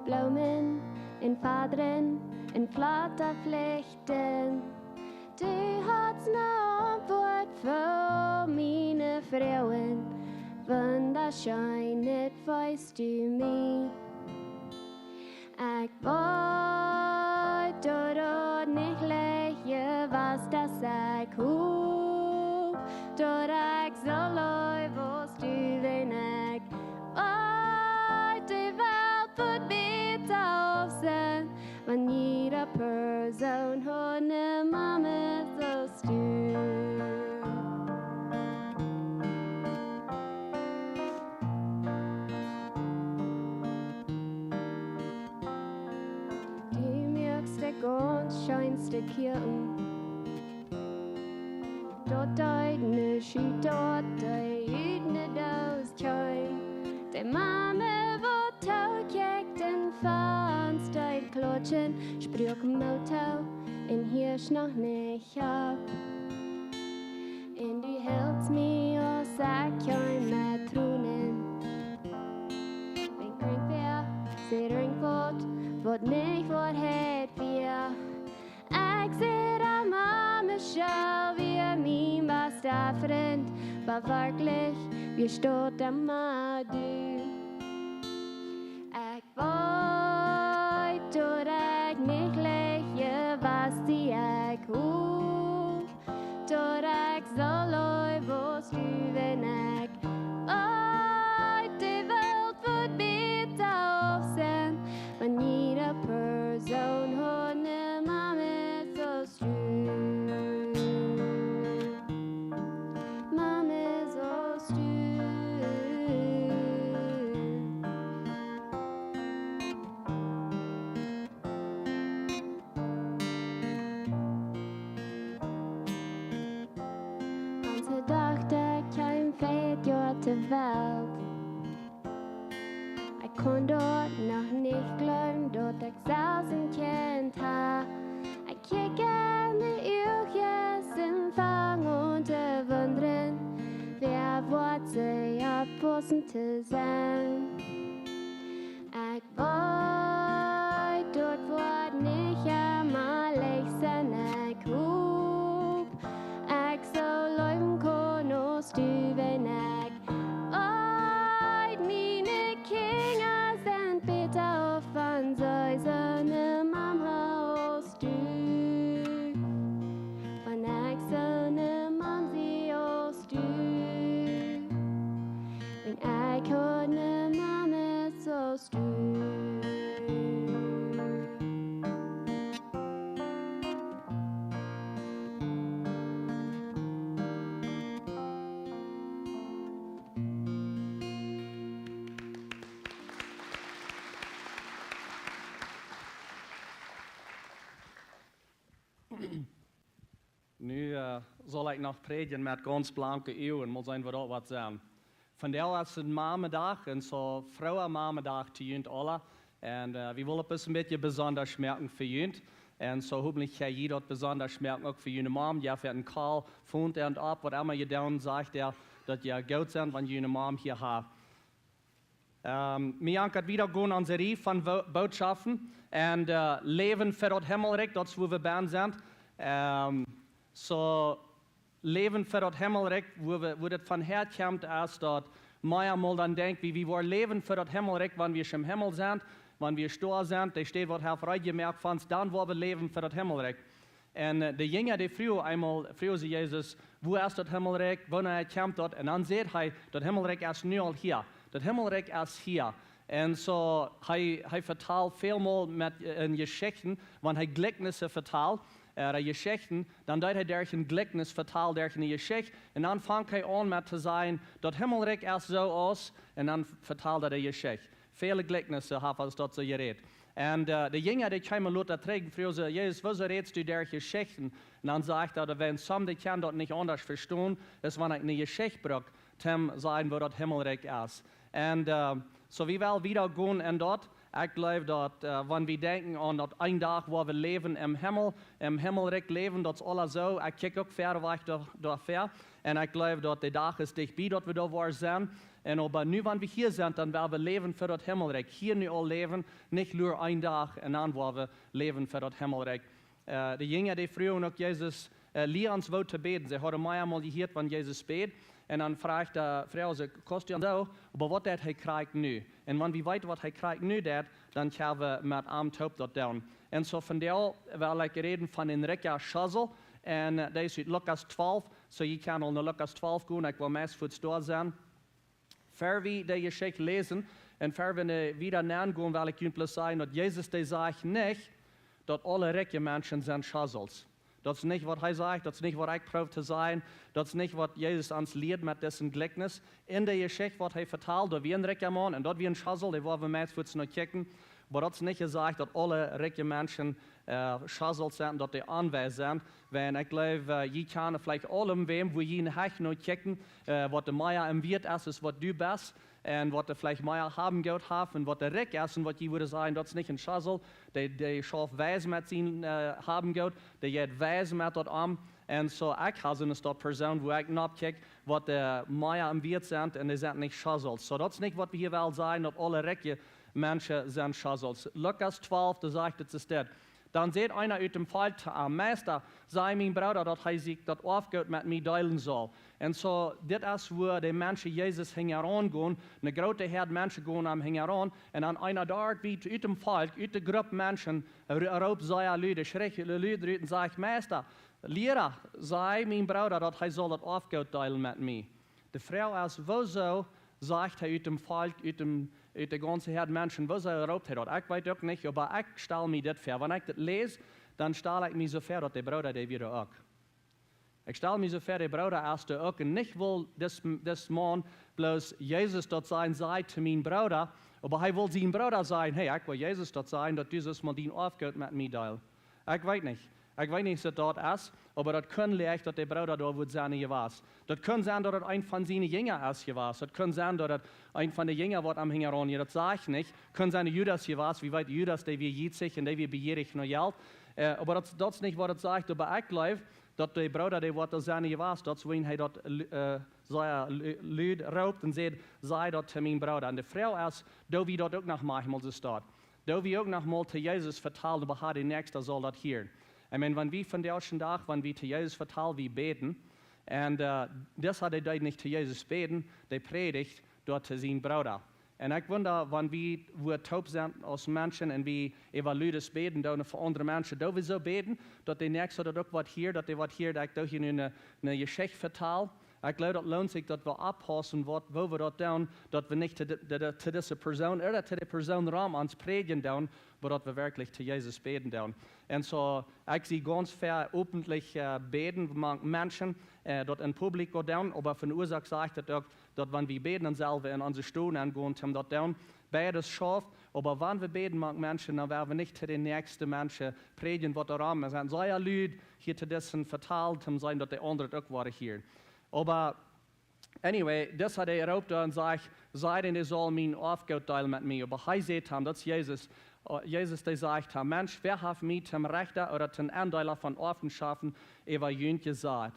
Bloomen un Fadren un Flataflichten. Du hast ne Auntwuat fa miene Froagen. Wundascheen, daut weetst du mie. Ekj weet daut daut nich leicht wia, waut daut ekj hop, daut ekj soo leew aus du, wan ekj weet, de Welt wudd bäta aufsennen, wan jieda Persoon haud ne Mame soo aus du. Du moakst de gaunz scheenste Kjäakjen. Daut deed nich ut, daut dee ut ne Dooss kjeem. De Mame waut tookjikjt un fa ons deed klautschen, spruak Moot too un hieescht noch nich opp. Un du hiltst mie aus ekj kjeem met Tronen. Wan krank wia, säd Rinkwort, waut nich Woarheit wia. Ekj säd, Mame, soo wia mie Dee Frind, oba werkjlich, wia daut emma du? Ekj weet, daut ekj nich leicht wia, waut ekj hop, daut ekj soo leew aus du, wan ekj weet, de Welt wudd bäta auf sennen, wan jiede Persoon haud ne Mame soo aus du. Mames aus du. Onse Dochta kjeem vea Joa to Welt. Ekj kunn daut noch nich jleewen, daut ekj selfst een Kjint ha. Ekj kjikj en de Uagen un fang aun to wundren, wäa woat see oppwaussen to sennen. Ekj weet, daut woat nich emma leicht sennen. Ekj hop, ekj soo leewen kaun aus du, wan ekj weet, miene Kjinja sent bäta auf, wan see soone Mam ha aus du. Wan ekj soone Mam sie aus du. Wan ekj haud ne Mame soo aus du. Nu, äh, saul ekj noch prädjen met gaunz blanke Uagen, mol seenen, woo daut woat sennen. Vondoag es een Mamedach, un soo frooa Mamedach to junt aula. Un, äh, wie wellen daut een bät besonda moaken fa junt. Un soo hopentlich kjenn jie daut besonda moaken, uk fa june Mam. Jie haben een Call, Phone un opp, waut emma jie doonen, sajcht hee, daut jie goot sent, wan june Mam hia haft. Ähm, wie woaren wieda gonen aun de Rieej von Wo-, Bootschoften. Un, äh, Läwen fa daut Himmelrikj, daut es wua wie bie sent. Ähm, soo, Läwen fa daut Himmelrikj, wua wie, wua daut von häakjemt, es daut, mau eemol dan denkj wie, wie woaren läwen fa daut Himmelrikj, wan wie em Himmel sent, wan wie doa sent, dee Städ, waut hee haft reed jemoakt fa ons, dan woaren wie läwen fa daut Himmelrikj. Un, äh, de Jinja, dee fruagen eemol, fruagen see Jesus, wua es daut Himmelrikj, wanea kjemt daut? Un dan sajcht hee, daut Himmelrikj es nu aul hia. Daut Himmelrikj es hia. Un soo, hee, hee vetalt välmol met, äh, en Jeschichten, wan hee Jlikjnisse vetalt, äh, Jeschichten, dan deed hee derch een Jlikjnis vetalen, derch eene Jeschicht. Un dan funk hee aun met to sajen, daut Himmelrikj es soo aus, un dan vetalt hee de Jeschicht. Väle Jlikjnisse haft hee daut soo jerät. Un, äh, de Jinja, dee kjeemen lota trigj, fruagen see, Jesus, wuarom rätst du derch Jeschichten? Un dan sajcht hee, daut wan somebody kaun daut nich aundasch vestonen, es wan ekj ne Jeschicht bruck, toom sajen, wua daut Himmelrikj es. Un, äh, soo wie wellen wieda gonen en daut. Ekj jleew daut, äh, wan wie denkjen aun daut een Dach woa wie läwen em Himmel, em Himmelrikj läwen, daut es aula soo. Ekj kjikj uk wiet wajch doa, doafäa. Un ekj jleew daut de Dach es dicht bie, daut wie doa woaren sennen. Un oba nu, wan wie hia sent, dan woa wie läwen fa daut Himmelrikj. Hia nu aul läwen, nich bloos een Dach, un dan woa wie läwen fa daut Himmelrikj. Äh, de Jinja, dee fruagen uk Jesus, äh, lia ons woo to bäden. See hauden mau eemol jehieet, wan Jesus bät. Un dan fruach de Fru, see, kaust du ons soo, oba waut deed hee krakjt nu? Un wan wie weeten, waut hee krakjt nu deed, dan kjenn wie met am toop daut doonen. Un soo vondoag well ekj räden von een rikja Schosel. Un, äh, daut es ut Lukas twalf. Soo, jie kjennen aul no Lukas twalf gonen, ekj woa meist fuaz doa sennen. Ver wie de Jeschicht läsen un ver wie wieda nenn gonen, well ekj junt bloos sajen, daut Jesus, dee sajcht nich, daut aule rikje Menschen sent Schosels. Daut es nich, waut hee sajcht, daut es nich, waut ekj proow to sajen, daut es nich, waut Jesus ons lieet met dit Jlikjnis. En de Jeschicht, waut hee vetalt, daut wia een rikja Maun un daut wia een Schosel, dee woa wie meist fuaz no kjikjen. Oba daut es nich jesajcht, daut aule rikje Menschen, äh, Schosels sent, daut dee onwies sent. Wan ekj jleew, äh, jie kjennen veleicht aul wäm, wua jie en Hecht no kjikjen, äh, waut dee mea em Wieet es, es waut du best. Un waut dee veleicht mea Haben Goot haft un waut dee rikj es un waut jie wudden sajen, daut es nich een Schosel. Dee, dee schauft wies met sien, äh, Haben Goot. Dee jeit wies met daut om. Un soo, ekj ha soone Sort Persoon, wua ekj no kjikj, waut dee mea em Wieet sent un dee sent nich Schosels. Soo, daut es nich, waut wie hia wellen sajen, daut aule rikje Menschen sent Schosels. Lukas twalf, doa sajcht et, es dit. Dan säd eena ut däm Volkj to am: Meista, saj mien Brooda, daut hee sikj daut Oafgoot met mie deelen saul. Un soo, dit es wua de Menschen Jesus hinjaraun gonen. Eene groote Häad Menschen gonen am hinjaraun. Un dan eena doa wiet ut däm Volkj, ut de Grupp Menschen, ro-, roopt sea lud, schrikjlich lud rut un sajcht: Meista, Liera, saj mien Brooda, daut hee saul daut Oafgoot deelen met mie. De Froag es, wuarom sajcht hee ut däm Volkj, ut däm, ut de gaunze Häad Menschen, wuarom roopt hee daut? Ekj weet uk nich, oba ekj stal mie dit väa. Wan ekj dit läs, dan stal ekj mie soo väa, daut de Brooda, dee wia doa uk. Ekj stal mie soo väa, de Brooda es doa uk. Un nich wull dis, dis Maun bloos Jesus daut sajen, saj to mien Brooda, oba hee wull sien Brooda sajen: Hey, ekj wull Jesus daut sajen, daut du sust mol dien Oafgoot met mie deelen. Ekj weet nich. Ekj weet nich, aus daut es, oba daut kunn leicht, daut de Brooda doa wudd sennen jewast. Daut kunn sennen, daut daut een von siene Jinja es jewast. Daut kunn sennen, daut daut een von de Jinja, waut am hinjaraun jeit, daut saj ekj nich. Kunn sennen, Judas jewast. Wie weeten, Judas, dee wia jietsich un dee wia bejierich no Jelt. Äh, oba daut, daut es nich, waut daut sajcht. Oba ekj jleew, daut de Brooda, dee woat doa sennen jewast, daut es, wan hee daut, äh, soo, äh, lu-, lud roopt un sajcht: Saj daut to mien Brooda. Un de Froag es, doo wie daut uk noch maunchmol soo? Doo wie uk noch mol to Jesus vetalen, oba ha, de Näakjsta saul daut hieren? Ekj meen, wan wie vondoag dän Dach, wan wie to Jesus vetalen, wie bäden, un, äh, dis haud dee deed nich to Jesus bäden, dee prädicht doa to sien Brooda. Un ekj wunda, wan wie wua toop sent aus Menschen un wie äwa Lüde bäden doonen fa aundre Menschen, doo wie soo bäden, daut de Näakjsta daut uk woat hieren, daut dee woat hieren, daut ekj doo hia nu eene, eene Jeschicht vetal. Ekj jleew, daut loont sikj, daut wie oppaussen, waut, woo wie daut doonen, daut wie nich to de, de, de, to dise Persoon ooda to de Persoon rom ons prädjen doonen, oba daut wie werkjlich to Jesus bäden doonen. Un soo, ekj see gaunz väl öffentlich, äh, bäden mank Menschen, äh, daut em Publikum doonen, oba von Uasoak sajcht daut uk, daut wan wie bäden, dan sell wie en onse Stow nengonen, om daut doonen. Beides schauft, oba wan wie bäden mank Menschen, dan woa wie nich to de näakjste Menschen prädjen, waut doarom es. Un soo, jo, Lüd, hia to disen vetalen, om sennen, daut de aundre uk woaren hieren. Oba anyway, dis haud hee roopt doa un sajcht: Saj dän, dee saul mien Oafgoot deelen met mie. Oba hee säd am, daut es Jesus, äh, Jesus, dee sajcht am: Mensch, wäa haft mie toom Rechta ooda toom Aundeela von Oafenschoften äwa junt jesat?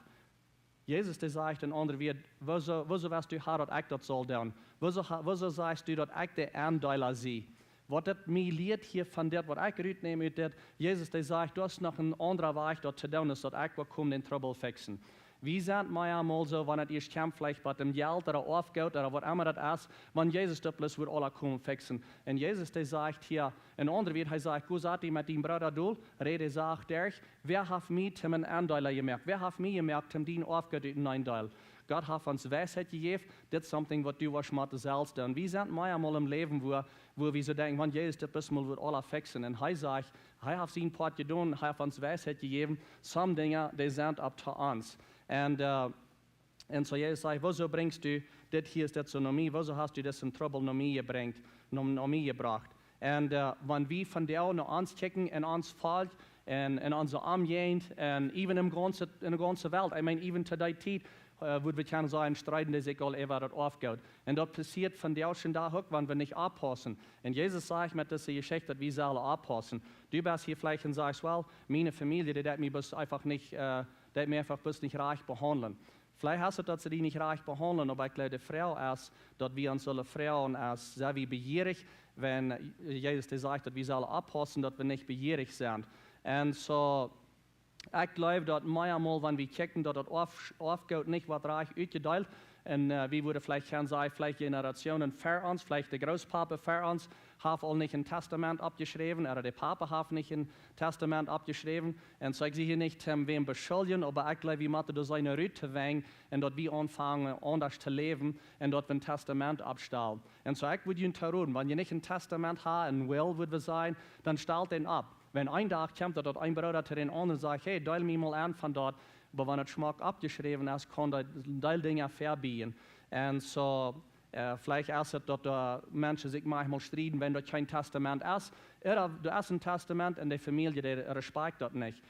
Jesus, dee sajcht en aundre Wieed: Wuarom, wuarom west du hia, daut ekj daut saul doonen? Wuarom ha-, wuarom sajchst du, daut ekj de Aundeela sie? Waut daut mie lieet hia von dit, waut ekj rutneem ut dit, Jesus, dee sajcht, doa es noch een aundra Wajch, daut to doonen es, daut ekj woa komen dän Trubbel fixen. Wie sent mau emol soo, wan et ieescht kjemt, veleicht bie däm Jelt ooda Oafgoot ooda waut emma daut es, wan Jesus daut bloos wudd aules komen fixen. Un Jesus, dee sajcht hia, en aundre Wieed, hee sajcht: Go, sat die met dien Brooda dol, räd de Sach derch, wäa haft mie toom een Aundeela jemoakt? Wäa haft mie jemoakt, om dien Oafgoot utenaunda to deelen? Gott haft ons Weisheit jejäft, dit es something, waut du woascht motten selfst doonen. Wie sent mau emol em Läwen, wua, wua wie soo denkjen, wan Jesus daut bloos mol wudd aules fixen. Un hee sajcht, hee haft sien Poat jedonen, hee haft ons Weisheit jejäft, some Dinja, dee sent up to ons. Un, äh, un soo Jesus sajcht: Wuarom brinjst du dit hia, es dit soo no mie? Wuarom hast du disen Trubbel no mie jebrinjt, no, no mie jebrocht? Un, äh, wan wie vondoag no ons kjikjen, en ons Volkj, un en onse Omjäajent, un even em gaunze, en de gaunze Welt, I mean, even to dee Tiet, äh, wudd wie kjennen sajen, strieden dee sikj aul äwa daut Oafgoot. Un daut passieet vondoag dän Dach uk, wan wie nich oppaussen. Un Jesus sajcht met dise Jeschicht, daut wie sellen oppaussen. Du best hia veleicht un sajchst: Well, miene Famielje, dee deit mie bloos eefach nich, äh, deit mie eefach bloos nich rajcht behaundlen. Veleicht es et, daut see die nich rajcht behaundlen, oba ekj jleew, de Froag es, daut wie ons sellen froagen, es, sent wie bejierich, wan Jesus, dee sajcht, daut wie sellen oppaussen, daut wie nich bejierich sent. Un soo, ekj jleew, daut mau emol, wan wie kjikjen, daut daut Oaf-, Oafgoot nich woat rajcht utjedeelt, un, äh, wie wudden veleicht kjennen sajen, veleicht Generationen ver ons, veleicht de Grootpapa ver ons, haft aul nich een Testament oppjeschräwen, ooda de Papa haft nich een Testament oppjeschräwen. Un soo, ekj sie hia nich, ähm, wäm beschuljen, oba ekj jleew, wie motten doa sennen rut to wenjen un daut wie aunfangen aundasch to läwen un daut wie een Testament oppstalen. Un soo, ekj wudd junt to roden, wan jie nich een Testament haben, een Will, wudd wie sajen, dan stalt dän opp. Wan een Dach kjemt, daut, daut een Brooda to dän aundren sajcht: Hey, deel mie mol aun von daut, oba wan et schmock oppjeschräwen es, kaun daut een Deel Dinja vebiejen. Un soo, äh, veleicht es et, daut de Menschen sikj mau emol strieden, wan daut kjeen Testament es. Ooda doa es een Testament un de Famielje, dee respakjt daut nich.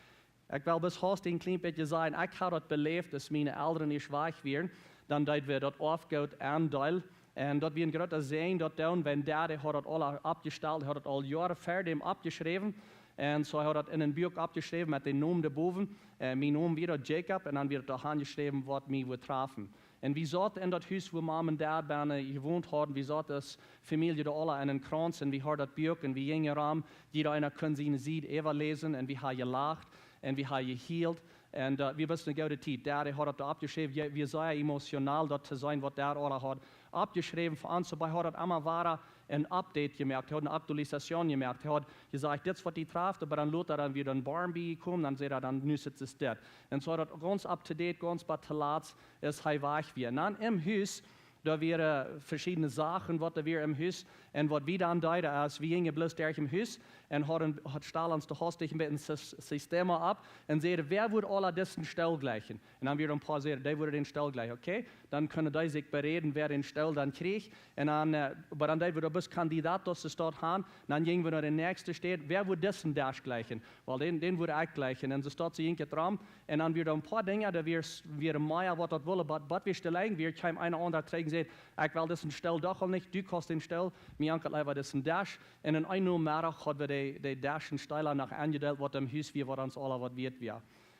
Ekj well bloos haust een kjlien bät sajen, ekj hab daut beläft, aus miene Elren ieescht wajch wieren, dan deed wie daut Oafgoot aundeelen. Un daut wia een groota Säajen, daut dan, wan Dad, dee haud daut aul oppjestalt, haud daut aul Joaren ver däm oppjeschräwen. Un soo haud daut en een Buak oppjeschräwen met dän Nomen doa bowen. Äh, mien Nomen wia daut Jacob, un dan wia daut doa aunjeschräwen, waut mie wudd trafen. Un wie sauten en daut Hus, wua Mom un Dad bennen jewont hauden. Wie sauten aus Famielje doa aula en een Krauns un wie hauden daut Buak un wie jinjen rom. Jieda eena kunn siene Sied äwaläsen un wie haben jelacht un wie haben jehielt. Un äh, wie wisten eene goode Tiet. Dad haud daut oppjeschräwen, je- wia sea emotional, daut to seenen, waut Dad aula haud oppjeschräwen fa ons. Doabie haud daut emma wada een Update jemoakt. Hee haud eene Aktualisation jemoakt. Hee haud jesajcht, dit es waut die traft, oba dan lota dan wia een Barm biejekomen, dan säd hee dan, nu es et dit. Un soo daut gaunz up to date, gaunz bat to latst es hee wajch wia. Un dan em Hus, doa wieren veschiedne Sachen, waut doa wia em Hus. Un waut wie dan deeden, es, wie jinjen bloos derch em Hus un hauden, haud, stalden ons doa haustich een bät Sys- System opp un säden, wäa wudd aula disen Stool jlikjen? Un dan wia een poa säden, dee wudden dän Stool jlikjen, okay? Dan kunnen dee sikj beräden, wäa dän Stool dan kjrieech. Un dan, äh, oba dan deed wie doa bloos Kandidaten, daut see daut hauden. Dan jinjen wie no de näakjste Städ, wäa wudd disen Desch jlikjen? Well, dän, dän wudd ekj jlikjen. Un soo daut see jinkj et rom. Un dan wia doa een poa Dinja, doa wia, wia mea, waut daut wullen, bat, bat wie stell wia, kjeem een aundra trigj un säd, ekj well disen Stool doch aul nich, du kaust dän Stool, mie jankad leewa disen Desch. Un en een Nomeddach haud wie de, de Desch un Stool noch aunjedeelt, waut em Hus wia, waut ons aula waut wieet wia.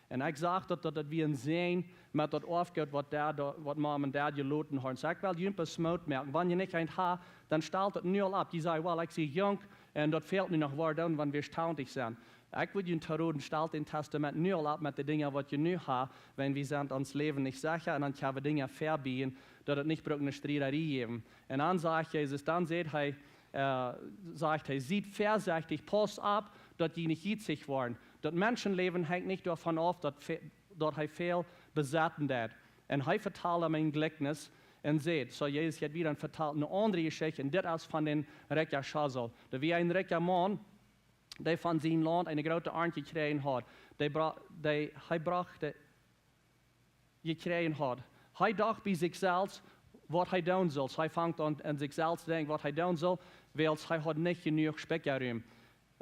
Un ekj sach daut, daut, daut wia een Säajen met daut Oafgoot, waut Dad, waut Mom un Dad jeloten hauden. Soo ekj well junt bloos Moot moaken. Wan jie nich eent haben, dan stalt daut nu aul opp. Jie sajen, well, ekj sie junk un daut fält nu noch, woo dan, wan wie tachentich sent. Ekj wudd junt roden, stalt daut Testament nu aul opp met de Dinja, waut jie nu haben, wan wie sent ons Läwen nich secha un dan kjenn wie Dinja vebiejen, daut et nich brukt eene Striederie jäwen. Un dan sajcht Jesus, dan sajcht hee, äh, sajcht hee, siet väasechtich, pausst opp, daut jie nich jietsich woaren. Daut Menschenläwen hengt nich doavon auf, daut ve- daut hee väl besetten deed. Un hee vetald am een Jlikjnis un säd, soo Jesus jeit wieda un vetald eene aundre Jeschicht, un dit es von dän rikjen Schausel. Doa wia een rikja Maun, dee von sien Launt eene groote Arnt jekjräajen haud. Dee bra- dee, hee brocht, dee jekjräajen haud. Hee docht bie sikj selfst, waut hee doonen sull. Hee funk aun, aun sikj selfst to denkjen, waut hee doonen sull, wiels hee haud nich jenuach Spikjarum,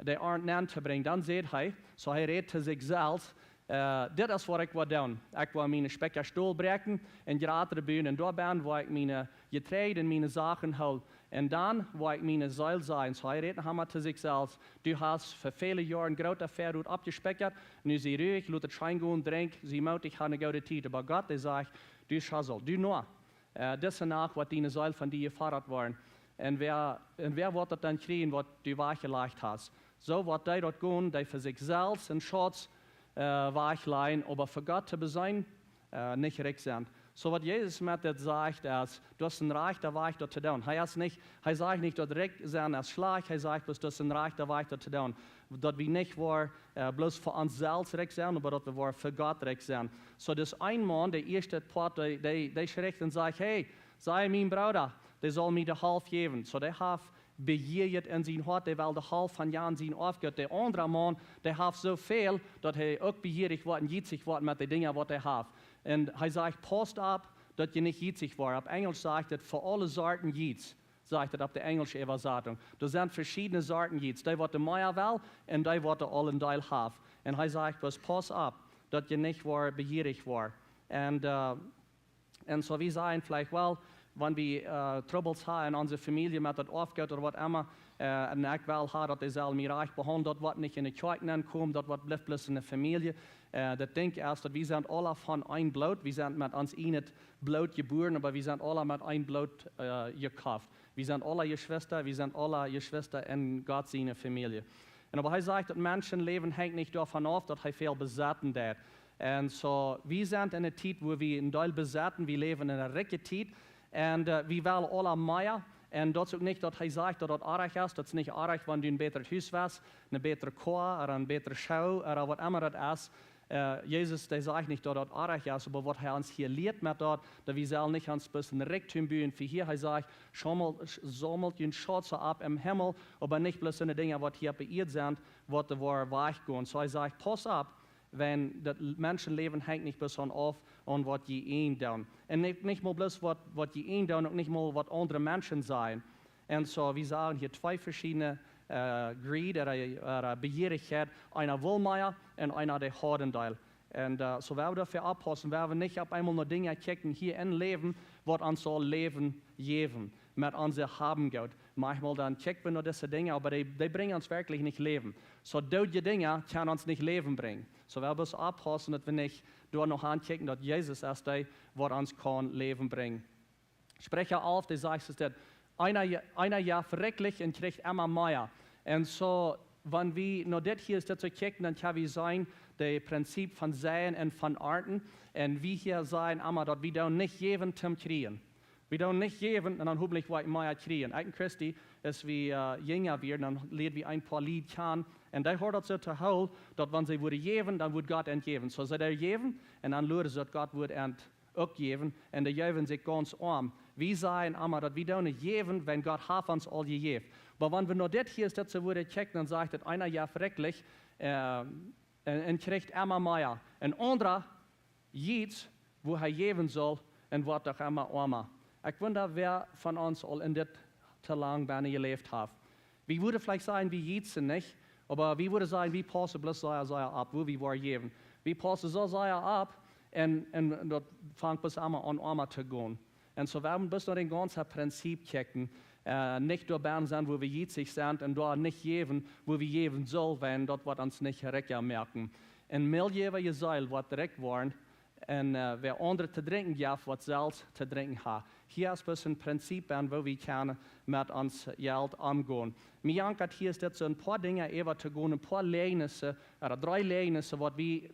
de Arnt nenn to brinjen. Dan säd hee, soo hee räd to sikj selfst, äh, dit es waut ekj woa doonen. Ekj woa miene Spikja stolbräakjen un jratre buen un doabennen woa ekj miene Jetreid un miene Sachen hoolen. Un dan woa ekj miene Seel sajen. Soo hee räd noch emol to sikj selfst. Du hast fa väle Joaren groota Väarot oppjespikjat. Nu sie ruich, lot et scheen gonen, drinkj, sie mootich, hab eene goode Tiet. Oba Gott, dee sajcht, du Schausel, du Noa. Äh, dise Nacht woat diene Seel von die jefodat woaren. Un wäa, un wäa woat daut dan kjrieen, waut du wajchjelajcht hast? Soo woat dee daut gonen, dee fa sikj selfst een Schauz, äh, wajchlajen, oba fa Gott to beseenen, äh, nich rikj sent. Soo waut Jesus met dit sajcht es, du hast een rajchta Wajch daut to doonen. Hee es nich, hee sajcht nich, daut rikj sennen es schlajcht, hee sajcht bloos, du hast een rajchta Wajch daut to doonen. Daut wie nich woaren, äh, bloos fa ons selfst rikj sennen, oba daut wie woaren fa Gott rikj sennen. Soo, dis een Maun, de ieeschte Poat, dee, dee, dee schricht un sajcht, hey, saj mien Brooda, dee saul mie de Halft jäwen. Soo, dee haft bejieet en sien Hoat, dee well de Halft von jan sien Oafgoot. De aundra Maun, dee haft soo väl, daut hee uk bejierich woat un jietsich woat met de Dinja, waut hee haft. Un hee sajcht, pausst opp, daut jie nich jietsich woaren. Opp Enjelsch sajcht et, fa aule Sorten Jiets, sajcht et opp de enjelsche Äwasatunk. Doa sent veschiedne Sorten Jiets. Dee, waut de mea well, un dee, waut de aul een Deel haft. Un hee sajcht, bloos pausst opp, daut jie nich woaren bejierich woaren. Un, äh, un soo, wie sajen veleicht, well, wan wie, äh, Trubbels haben en onse Famielje met daut Oafgoot ooda waut emma, äh, un ekj well haben, daut dee sellen mie rajcht behaundlen, daut woat nich en de Kjoakj nenkomen, daut woat, blift bloos en de Famielje. Äh, daut Dinkj es, daut wie sent aula von een Bloot, wie sent met ons ieejnet Bloot jebuaren, oba wie sent aula met een Bloot, äh, jekoft. Wie sent aula Jeschwista, wie sent aula Jeschwista en Gott siene Famielje. Un oba hee sajcht, daut Menschenläwen hengt nich doavon auf, daut hee väl besetten deit. Un soo, wie sent en eene Tiet, wua wie een Deel besetten, wie läwen en eene rikje Tiet. Un, äh, wie wellen aula mea. Un daut es uk nich, daut hee sajcht, daut daut oajch es. Daut es nich oajch, wan du een bätret Hus hast, eene bätre Koa, ooda een bätre Schoo, ooda waut emma daut es. Äh, Jesus, dee sajcht nich, daut daut oajch es, oba waut hee ons hia lieet met daut, daut wie sellen nich ons bloos een Rikjdom buen fa hia. Hee sajcht, saumelt, saumelt june Schauzen opp em Himmel, oba nich bloos en de Dinja, waut hia opp de Ieed sent, waut doa woaren wajchgonen. Soo hee sajcht, pausst opp, wan daut Menschenläwen hengt nich bloos doavon auf, aun waut jie ieejent doonen. Un nich, nich mol bloos waut, waut jie ieejent doonen, uk nich mol waut aundre Menschen sajen. Un soo, wie sagen hia twee veschiedne, äh, Greed, ooda, ooda Bejierichkjeit. Eena well mea un eena dee haft een Deel. Un, äh, soo woa wie doafäa oppaussen, woa wie nich opp eemol no Dinja kjikjen hia em Läwen, waut ons saul Läwen jäwen. met onse Haben Goot. Manchmol dan checken wie no dise Dinja, oba dee, dee brinjen ons werkjlich nich Läwen. Soo doodje Dinja kjennen ons nich Läwen brinjen. Soo wie motten oppaussen, daut wie nich doa noch aunchecken, daut Jesus es dee, waut ons kaun Läwen brinjen. Spricha alf, dee sajcht es dit: Eena, eena jeft rikjlich un kjricht emma mea. Un soo, wan wie no dit hia es dit soo kjikjen, dan kjenn wie seenen, daut Prinzip von seien un von arnten. Un wie hia sajen emma, daut wie doonen nich jäwen toom kjrieen. Wie doonen nich jäwen un dan hopentlich woa wie mea kjrieen. Ekj un Christy, aus wie, äh, jinja wieren, dan lieed wie een poa Lied kjanen. Un dee haud daut soo to Hool, daut wan see wudden jäwen, dan wudd Gott an jäwen. Soo see deeden jäwen un dan luaden see, daut Gott wudd an uk jäwen, un dee jeewen sikj gaunz oam. Wie sajen emma, daut wie doonen jäwen, wan Gott haft ons aul jejäft. Oba wan wie no dit hia es dit soo wudden kjikjen, dan sajcht et: Eena jeft rikjlich, äh, un, un kjricht emma mea. Un aundra jicht, wua hee jäwen sull, un woat doch emma oama. Ekj wunda, wäa von ons aul en dit to lang bennen jeläft haft. Wie wudden veleicht sajen, wie jichten nich, oba wie wudden sajen, wie paussen bloos sea, sea opp, wua wie woaren jäwen. Wie paussen soo sea opp, un, un daut fangt bloos emma aun oama to gonen. Un soo wie motten bloos no daut gaunze Prinzip kjikjen, äh, nich doa bennen sennen, wua wie jichtich sent, un doa nich jäwen, wua wie jäwen sullen, wan daut woat ons nich rikja moaken. Een Meljäwa, jie sellen waut rikj woaren, un, äh, wäa aundre to drinkjen jeft, woat selfst to drinkjen haben. Hia es bloos een Prinzip aun, woo wie kjennen met ons Jelt omgonen. Mie jankat hia es dit soo een poa Dinja äwa to gonen, een poa Läajenisse, ooda dree Läajenisse, waut wie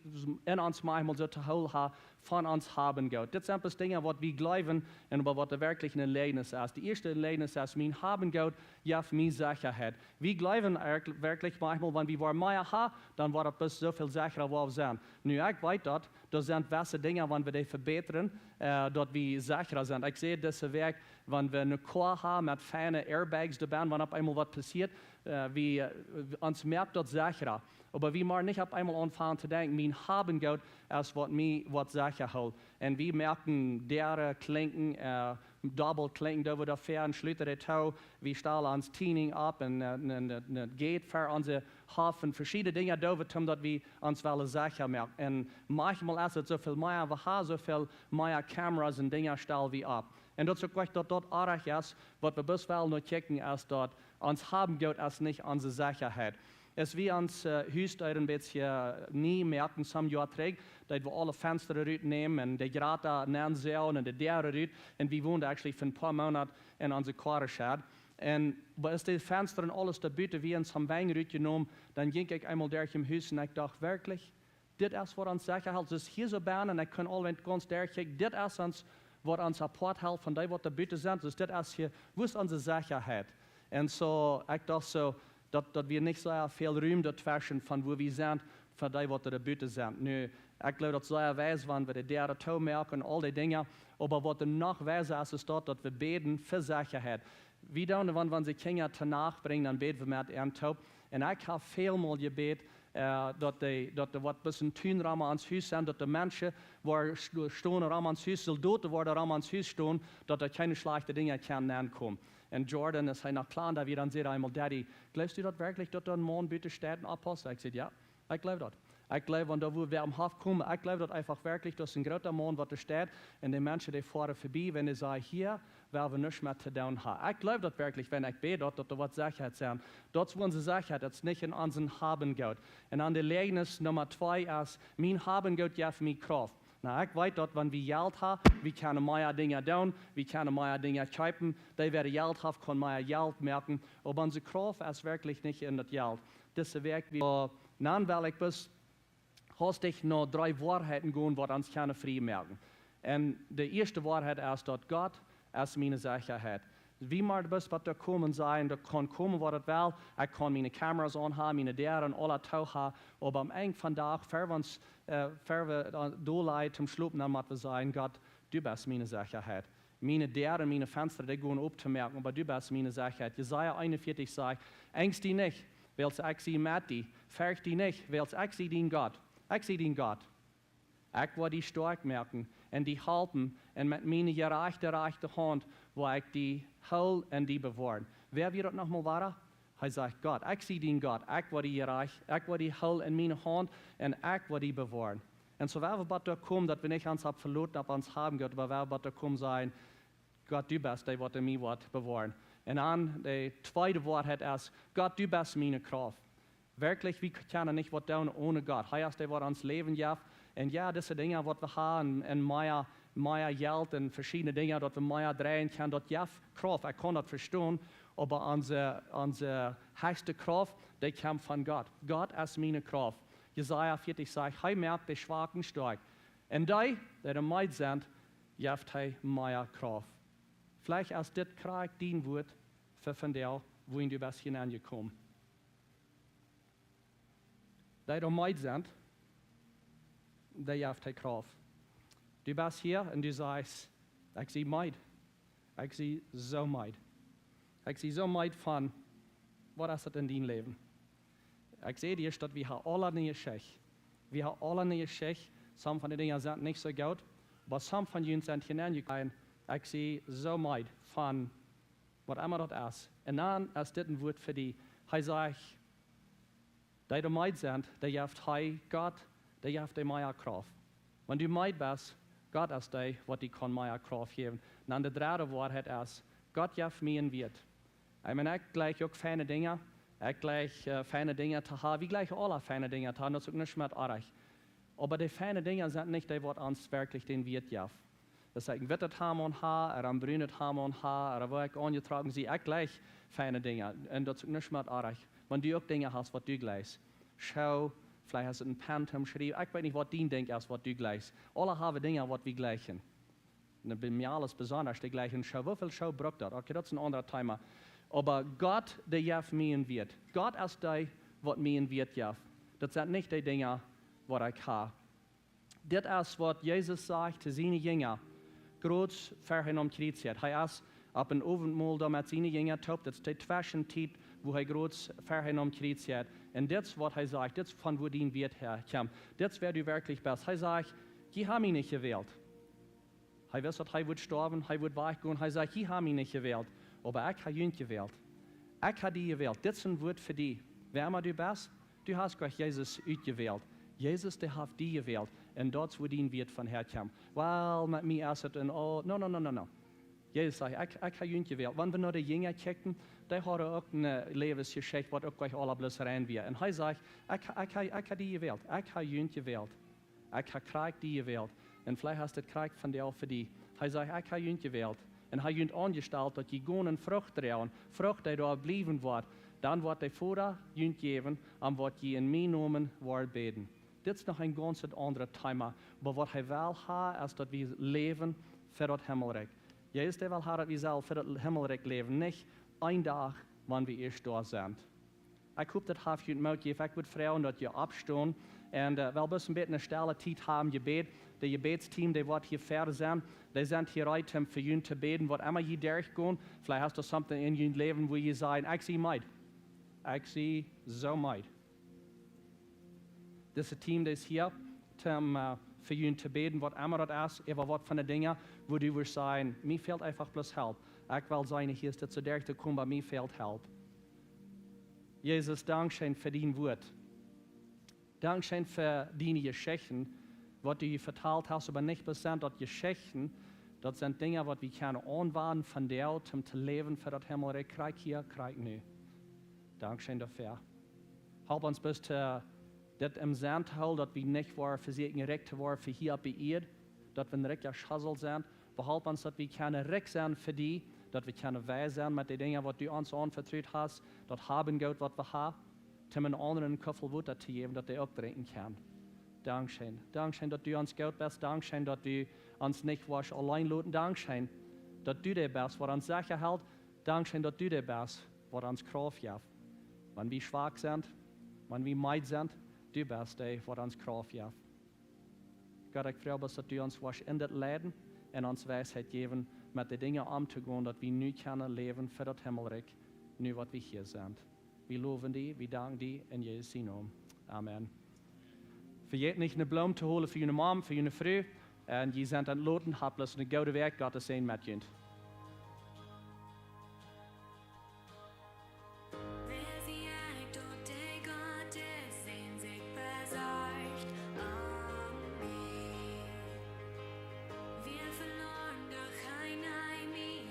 en ons manchmol soo to Hool haben von ons Haben Goot. Dit sent bloos Dinja, waut wie jleewen un oba waut werkjlich een Läajenis es. De ieeschte Läajenis es: Mien Haben Goot jeft mie Sechaheit. Wie jleewen werk-, werkjlich manchmol, wan wie woaren mea haben, dan woat et bloos soo väl sechra, wua wie sent. Nu, ekj weet daut, doa sent jewesse Dinja, wan wie dee vebätren, äh, daut wie sechra sent. Ekj säd dise Wäakj, wan wie eene Car haben met feine Airbags doabennen, wan opp eemol waut passieet, äh, wie, äh, ons moakt daut sechra. Oba wie motten nich opp eemol aunfangen to denkjen, mien Haben Goot es waut mie waut secha helt. Un wie moaken Däaren klinjen, äh, dobbelt klinjen, doo wie doa väa un schluten dee too. Wie stalen ons Tienen opp un, äh, een, een, een Gate ver onse Hoff un veschiedne Dinja doo wie, om daut wie ons wellen secha moaken. Un manchmol es et soo väl mea, wie haben soo väl mea Cameras un Dinja stal wie opp. Un daut es uk nich daut daut oaj es, waut wie bloos wellen no kjikjen es daut ons Haben Goot es nich onse Sechaheit. Aus wie ons, äh, Hus doa een bät, äh, nie moaken, some Joa trigj, daut wie aule Fenstra rutnämen un de Jrata nenn sauen un de Däaren rut. Un wie wonden actually fa een poa Moonat en onse Koare Shed. Un aus de Fenstra un aules doa buten, wie ons haben Wenj rutjenomen, dan jinkj ekj eemol derch em Hus un ekj docht: Werkjlich, dit es waut ons secha helt. Soo hia soo bennen, ekj kunn aul gaunz derchkjikjen, dit es ons, waut ons apoat helt von dee, waut doa buten sent. Soo dit es hia, wua es onse Sechaheit? Un soo, ekj docht soo, daut, daut wie nich soo väl Rum doatweschen von wua wie sent, von dee, waut doa buten sent. Nu, ekj jleew, daut es sea weis, wan wie de Däaren toomoaken un aul dee Dinja. Oba waut noch weisa es, es daut, daut wie bäden fa Sechaheit. Wie doonen, wan, wan see Kjinja to Nacht brinjen, dan bäden wie met an toop. Un ekj hab välmol jebät, äh, daut dee, daut doa waut bät een Tun rom ons Hus sent, daut de Menschen, waut sto-, stonen rom ons Hus, Soldoten woaren rom ons Hus stonen, daut doa kjeene schlajchte Dinja kjennen aunkomen. Un Jordan, aus hee noch kjlien wia, dan säd hee eemol: Daddy, jleefst du daut werkjlich, daut doa een Maun buten steit un opppasst? Ekj säd: Jo, ekj jleew daut. Ekj jleew, wan doa wua wie aum Hoff komen, ekj jleew daut eefach werkjlich, daut es een groota Maun, waut doa steit, un de Menschen, dee foaren vebie, wan dee sajen: Hia, well wie nuscht met to doonen haben. Ekj jleew daut werkjlich, wan ekj bäd, daut, daut doa waut Sechaheit sent. Daut es onse Sechaheit, daut es nich en onsen Haben Goot. Un dan de Läajenis Numma twee es: Mien Haben Goot jeft mie Krauft. Nu, ekj weet daut, wan wie Jelt haben, wie kjennen mea Dinja doonen, wie kjennen mea Dinja kjeepen, dee, wäa Jelt haft, kaun mea Jelt moaken, oba onse Krauft es werkjlich nich en daut Jelt. Dise Wäakj, wie, äh, dan well ekj bloos hastich no dree Woarheiten gonen, waut ons kjennen frie moaken. Un de ieeschte Woarheit es, daut Gott es miene Sechaheit. Wie mau bloos waut doa komen sajen, daut kaun komen, waut et well. Ekj kaun miene Cameras aunhaben, miene Däaren aula too haben, oba aum Enj vom Dach, ver wie ons, äh, ver wie, äh, doa lijen toom schlopen, dan mott wie sajen: Gott, du best miene Sechaheit. Miene Däaren, miene Fenstra, dee gonen opp to moaken, oba du best miene Sechaheit. Jesaja eenunvieetich sajcht: Angst die nich, wiels ekj sie met die. Fercht die nich, wiels ekj sie dien Gott. Ekj sie dien Gott. Ekj woa die stoakj moaken un die halpen, un met miene jerajchte rajchte Haunt woa ekj die hoolen un die bewoaren. Wäa wia daut nochmol wada? Hee sajcht: Gott, ekj sie dien Gott, ekj woa die jerajcht, ekj woa die hoolen en miene Haunt un ekj woa die bewoaren. Un soo woa wie bat doa komen, daut wie nich ons opp veloten, opp ons Haben Goot, oba woa wie bat doa komen sajen: Gott, du best dee, waut en mie woat bewoaren. Un dan de tweede Woarheit es: Gott, du best miene Krauft. Werkjlich, wie kjennen nich waut doonen one Gott. Hee es dee, waut ons Läwen jeft. Un jo, dise Dinja, waut wie haben, un mea, mea Jelt un veschiedne Dinja, daut wie mea dreien kjennen, daut jeft Krauft. Ekj kaun daut vestonen, oba onse, onse hechste Krauft, dee kjemt von Gott. Gott es miene Krauft. Jesaja vieetich sajcht: Hee moakt de Schwake stoakj. Un dee, dee doa meed sent, jeft hee mea Krauft. Veleicht es dit krakjt dien Wuat fa vondoag, wua du best hia aunjekomen. Dee doa meed sent, dee jeft hee Krauft. Du best hia un du sajchst: Ekj sie meed. Ekj sie soo meed. Ekj sie soo meed von, waut es daut en dien Läwen? Ekj säd die, daut wie haben aule eene Jeschicht. Wie haben aule eene Jeschicht. Some von de Dinja sent nich soo goot, oba some von junt sent hia aunjekomen: Ekj sie soo meed von waut emma daut es. Un dan es dit een Wuat fa die. Hee sajcht: Dee doa meed sent, dee jeft hee, Gott, dee jeft dee mea Krauft. Wan du meed best, Gott es dee, waut die kaun mea Krauft jäwen. Un dan de dredde Woarheit es: Gott jeft mie een Wieet. Ekj meen, ekj jleich uk feine Dinja. Ekj jleich, äh, feine Dinja to haben. Wie jleichen aule feine Dinja to haben. Daut es uk nuscht met oajch. Oba de feine Dinja sent nich dee, waut ons werkjlich dän Wieet jeft. Daut es een wittet Hemd aun haben, ooda een brunet Hemd aun haben, ooda woo ekj aunjetrocken sie. Ekj jleich feine Dinja. Un daut es uk nuscht met oajch. Wan du uk Dinja hast, waut du jleichst. Schoo, veleicht es et een Pen toom schriewen. Ekj weet nich, waut dien Dinkj es, waut du jleichst. Aule haben Dinja, waut wie jleichen. Un bie mie aules besonda, dee jleichen Schoo. Woo väl Schoo brukt daut? Okay, daut es een aundret Thema. Oba Gott, dee jeft mie een Wieet. Gott es dee, waut mie een Wieet jeft. Daut sent nich dee Dinja, waut ekj hab. Dit es, waut Jesus sajcht to siene Jinja, krakjt ver hee aum Kjriez hunk. Hee es opp een Owentmol doa met siene Jinja toop. Daut es de Tweschentiet, wua hee krakjt ver hee aum Kjriez hunk. Un dit es, waut hee sajcht, dit es von wua dien Wieet häakjemt. Dit es, wäa du werkjlich best. Hee sajcht: Jie haben mie nich jewält. Hee wist, daut hee wudd stoawen, hee wudd wajchgonen. Hee sajcht: Jie haben mie nich jewält, oba ekj hab junt jewält. Ekj hab die jewält. Dit es een Wieet fa die. Wäa emma du best, du hast Gott Jesus utjewält. Jesus, dee haft die jewält. Un daut es, wua dien Wieet von häakjemt. Well, met mie es et een, oh, no, no, no, no, no. Jesus sajcht: Ekj, ekj hab junt jewält. Wan wie no de Jinja kjikjen, dee hauden uk eene Läwensjeschicht, waut uk nich aule bloos rein wia. Un hee sajcht: Ekj, ekj, ekj hab die jewält. Ekj hab junt jewält. Ekj hab krakjt die jewält. Un veleicht es dit krakjt vondoag fa die. Hee sajcht: Ekj hab junt jewält. Un hab junt aunjestalt, daut jie gonen un Frucht droagen. Frucht, dee doa bliewen woat. Dan woat de Voda junt jäwen, om waut jie en mienen Nomen woaren bäden. Dit es noch een gaunz aundret Thema. Oba waut hee well haben, es, daut wie läwen fa daut Himmelrikj. Jesus, dee well haben, daut wie sellen fa daut Himmelrikj läwen. Nich een Dach, wan wie ieescht doa sent. Ekj hop, daut haft junt Moot jejäft. Ekj wudd froagen, daut jie oppstonen. Un, äh, well bloos een bät eene stelle Tiet haben, Jebäd. De Jebädsteam, dee woat hia ver sennen. Dee sent hia reed, om fa junt to bäden, waut emma jie derchgonen. Veleicht es doa something en jun Läwen, wua jie sajen: Ekj sie meed. Ekj sie soo meed. Dise Team, dee es hia, om, äh, fa junt to bäden, waut emma daut es, äwa waut von de Dinja, wua du wurscht sajen: Mie fält eefach bloos Help. Ekj well sennen, hia es dit soo derchtokomen, oba mie fält Help. Jesus, dankscheen fa dien Wuat. Dankscheen fa diene Jeschichten, waut du vetalt hast, oba nich bloos sent daut Jeschichten, daut sent Dinja, waut wie kjennen aunwenjen vondoag, om to läwen fa daut Himmelrikj, krakjt hia, krakjt nu. Dankscheen doafäa. Help ons bloos, äh, dit em Senn to hoolen, daut wie nich woaren vesieekjen, rikj to woaren fa hia opp de Ieed, daut wie een rikja Schosel sent. Oba help ons, daut wie kjennen rikj sennen fa die, daut wie kjennen wies sennen met de Dinja, waut du ons aunvetrut hast, daut Hab un Goot, waut wie haben, om eenen aundren een Kuffel Wota to jäwen, daut dee uk drinkjen kaun. Dankscheen. Dankscheen, daut du ons goot best. Dankscheen, daut du ons nich woascht auleen loten. Dankscheen, daut du dee best, waut ons secha helt. Dankscheen, daut du dee best, waut ons Krauft jeft. Wan wie schwak sent, wan wie meed sent, du best dee, waut ons Krauft jeft. Gott, ekj froag bloos, daut du ons woascht en dit leiden un ons Weisheit jäwen, met de Dinja omtogonen, daut wie nu kjennen läwen fa daut Himmelrikj, nu waut wie hia sent. Wie lowen die, wie danken die en Jesus sienen Nomen. Amen. Vejät nich, eene Bloom to holen fa june Mom, fa june Fru. Un jie sent entloten, habt bloos eene goode Wäakj, Gott sie met junt. Wäa sie ekj, daut de Gott es, dee sikj besorcht om mie? Wia veloaren, doch hee neem mie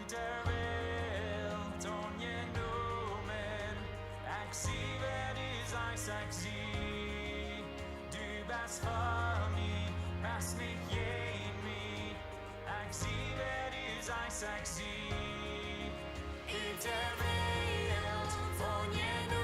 De Welt aunjenomen. Ekj sie wäa du sajchst ekj sie. Du best fa mie, best nich jäajen mie. Ekj sie wäa du sajchst ekj sie. Ut de Welt aunjenomen.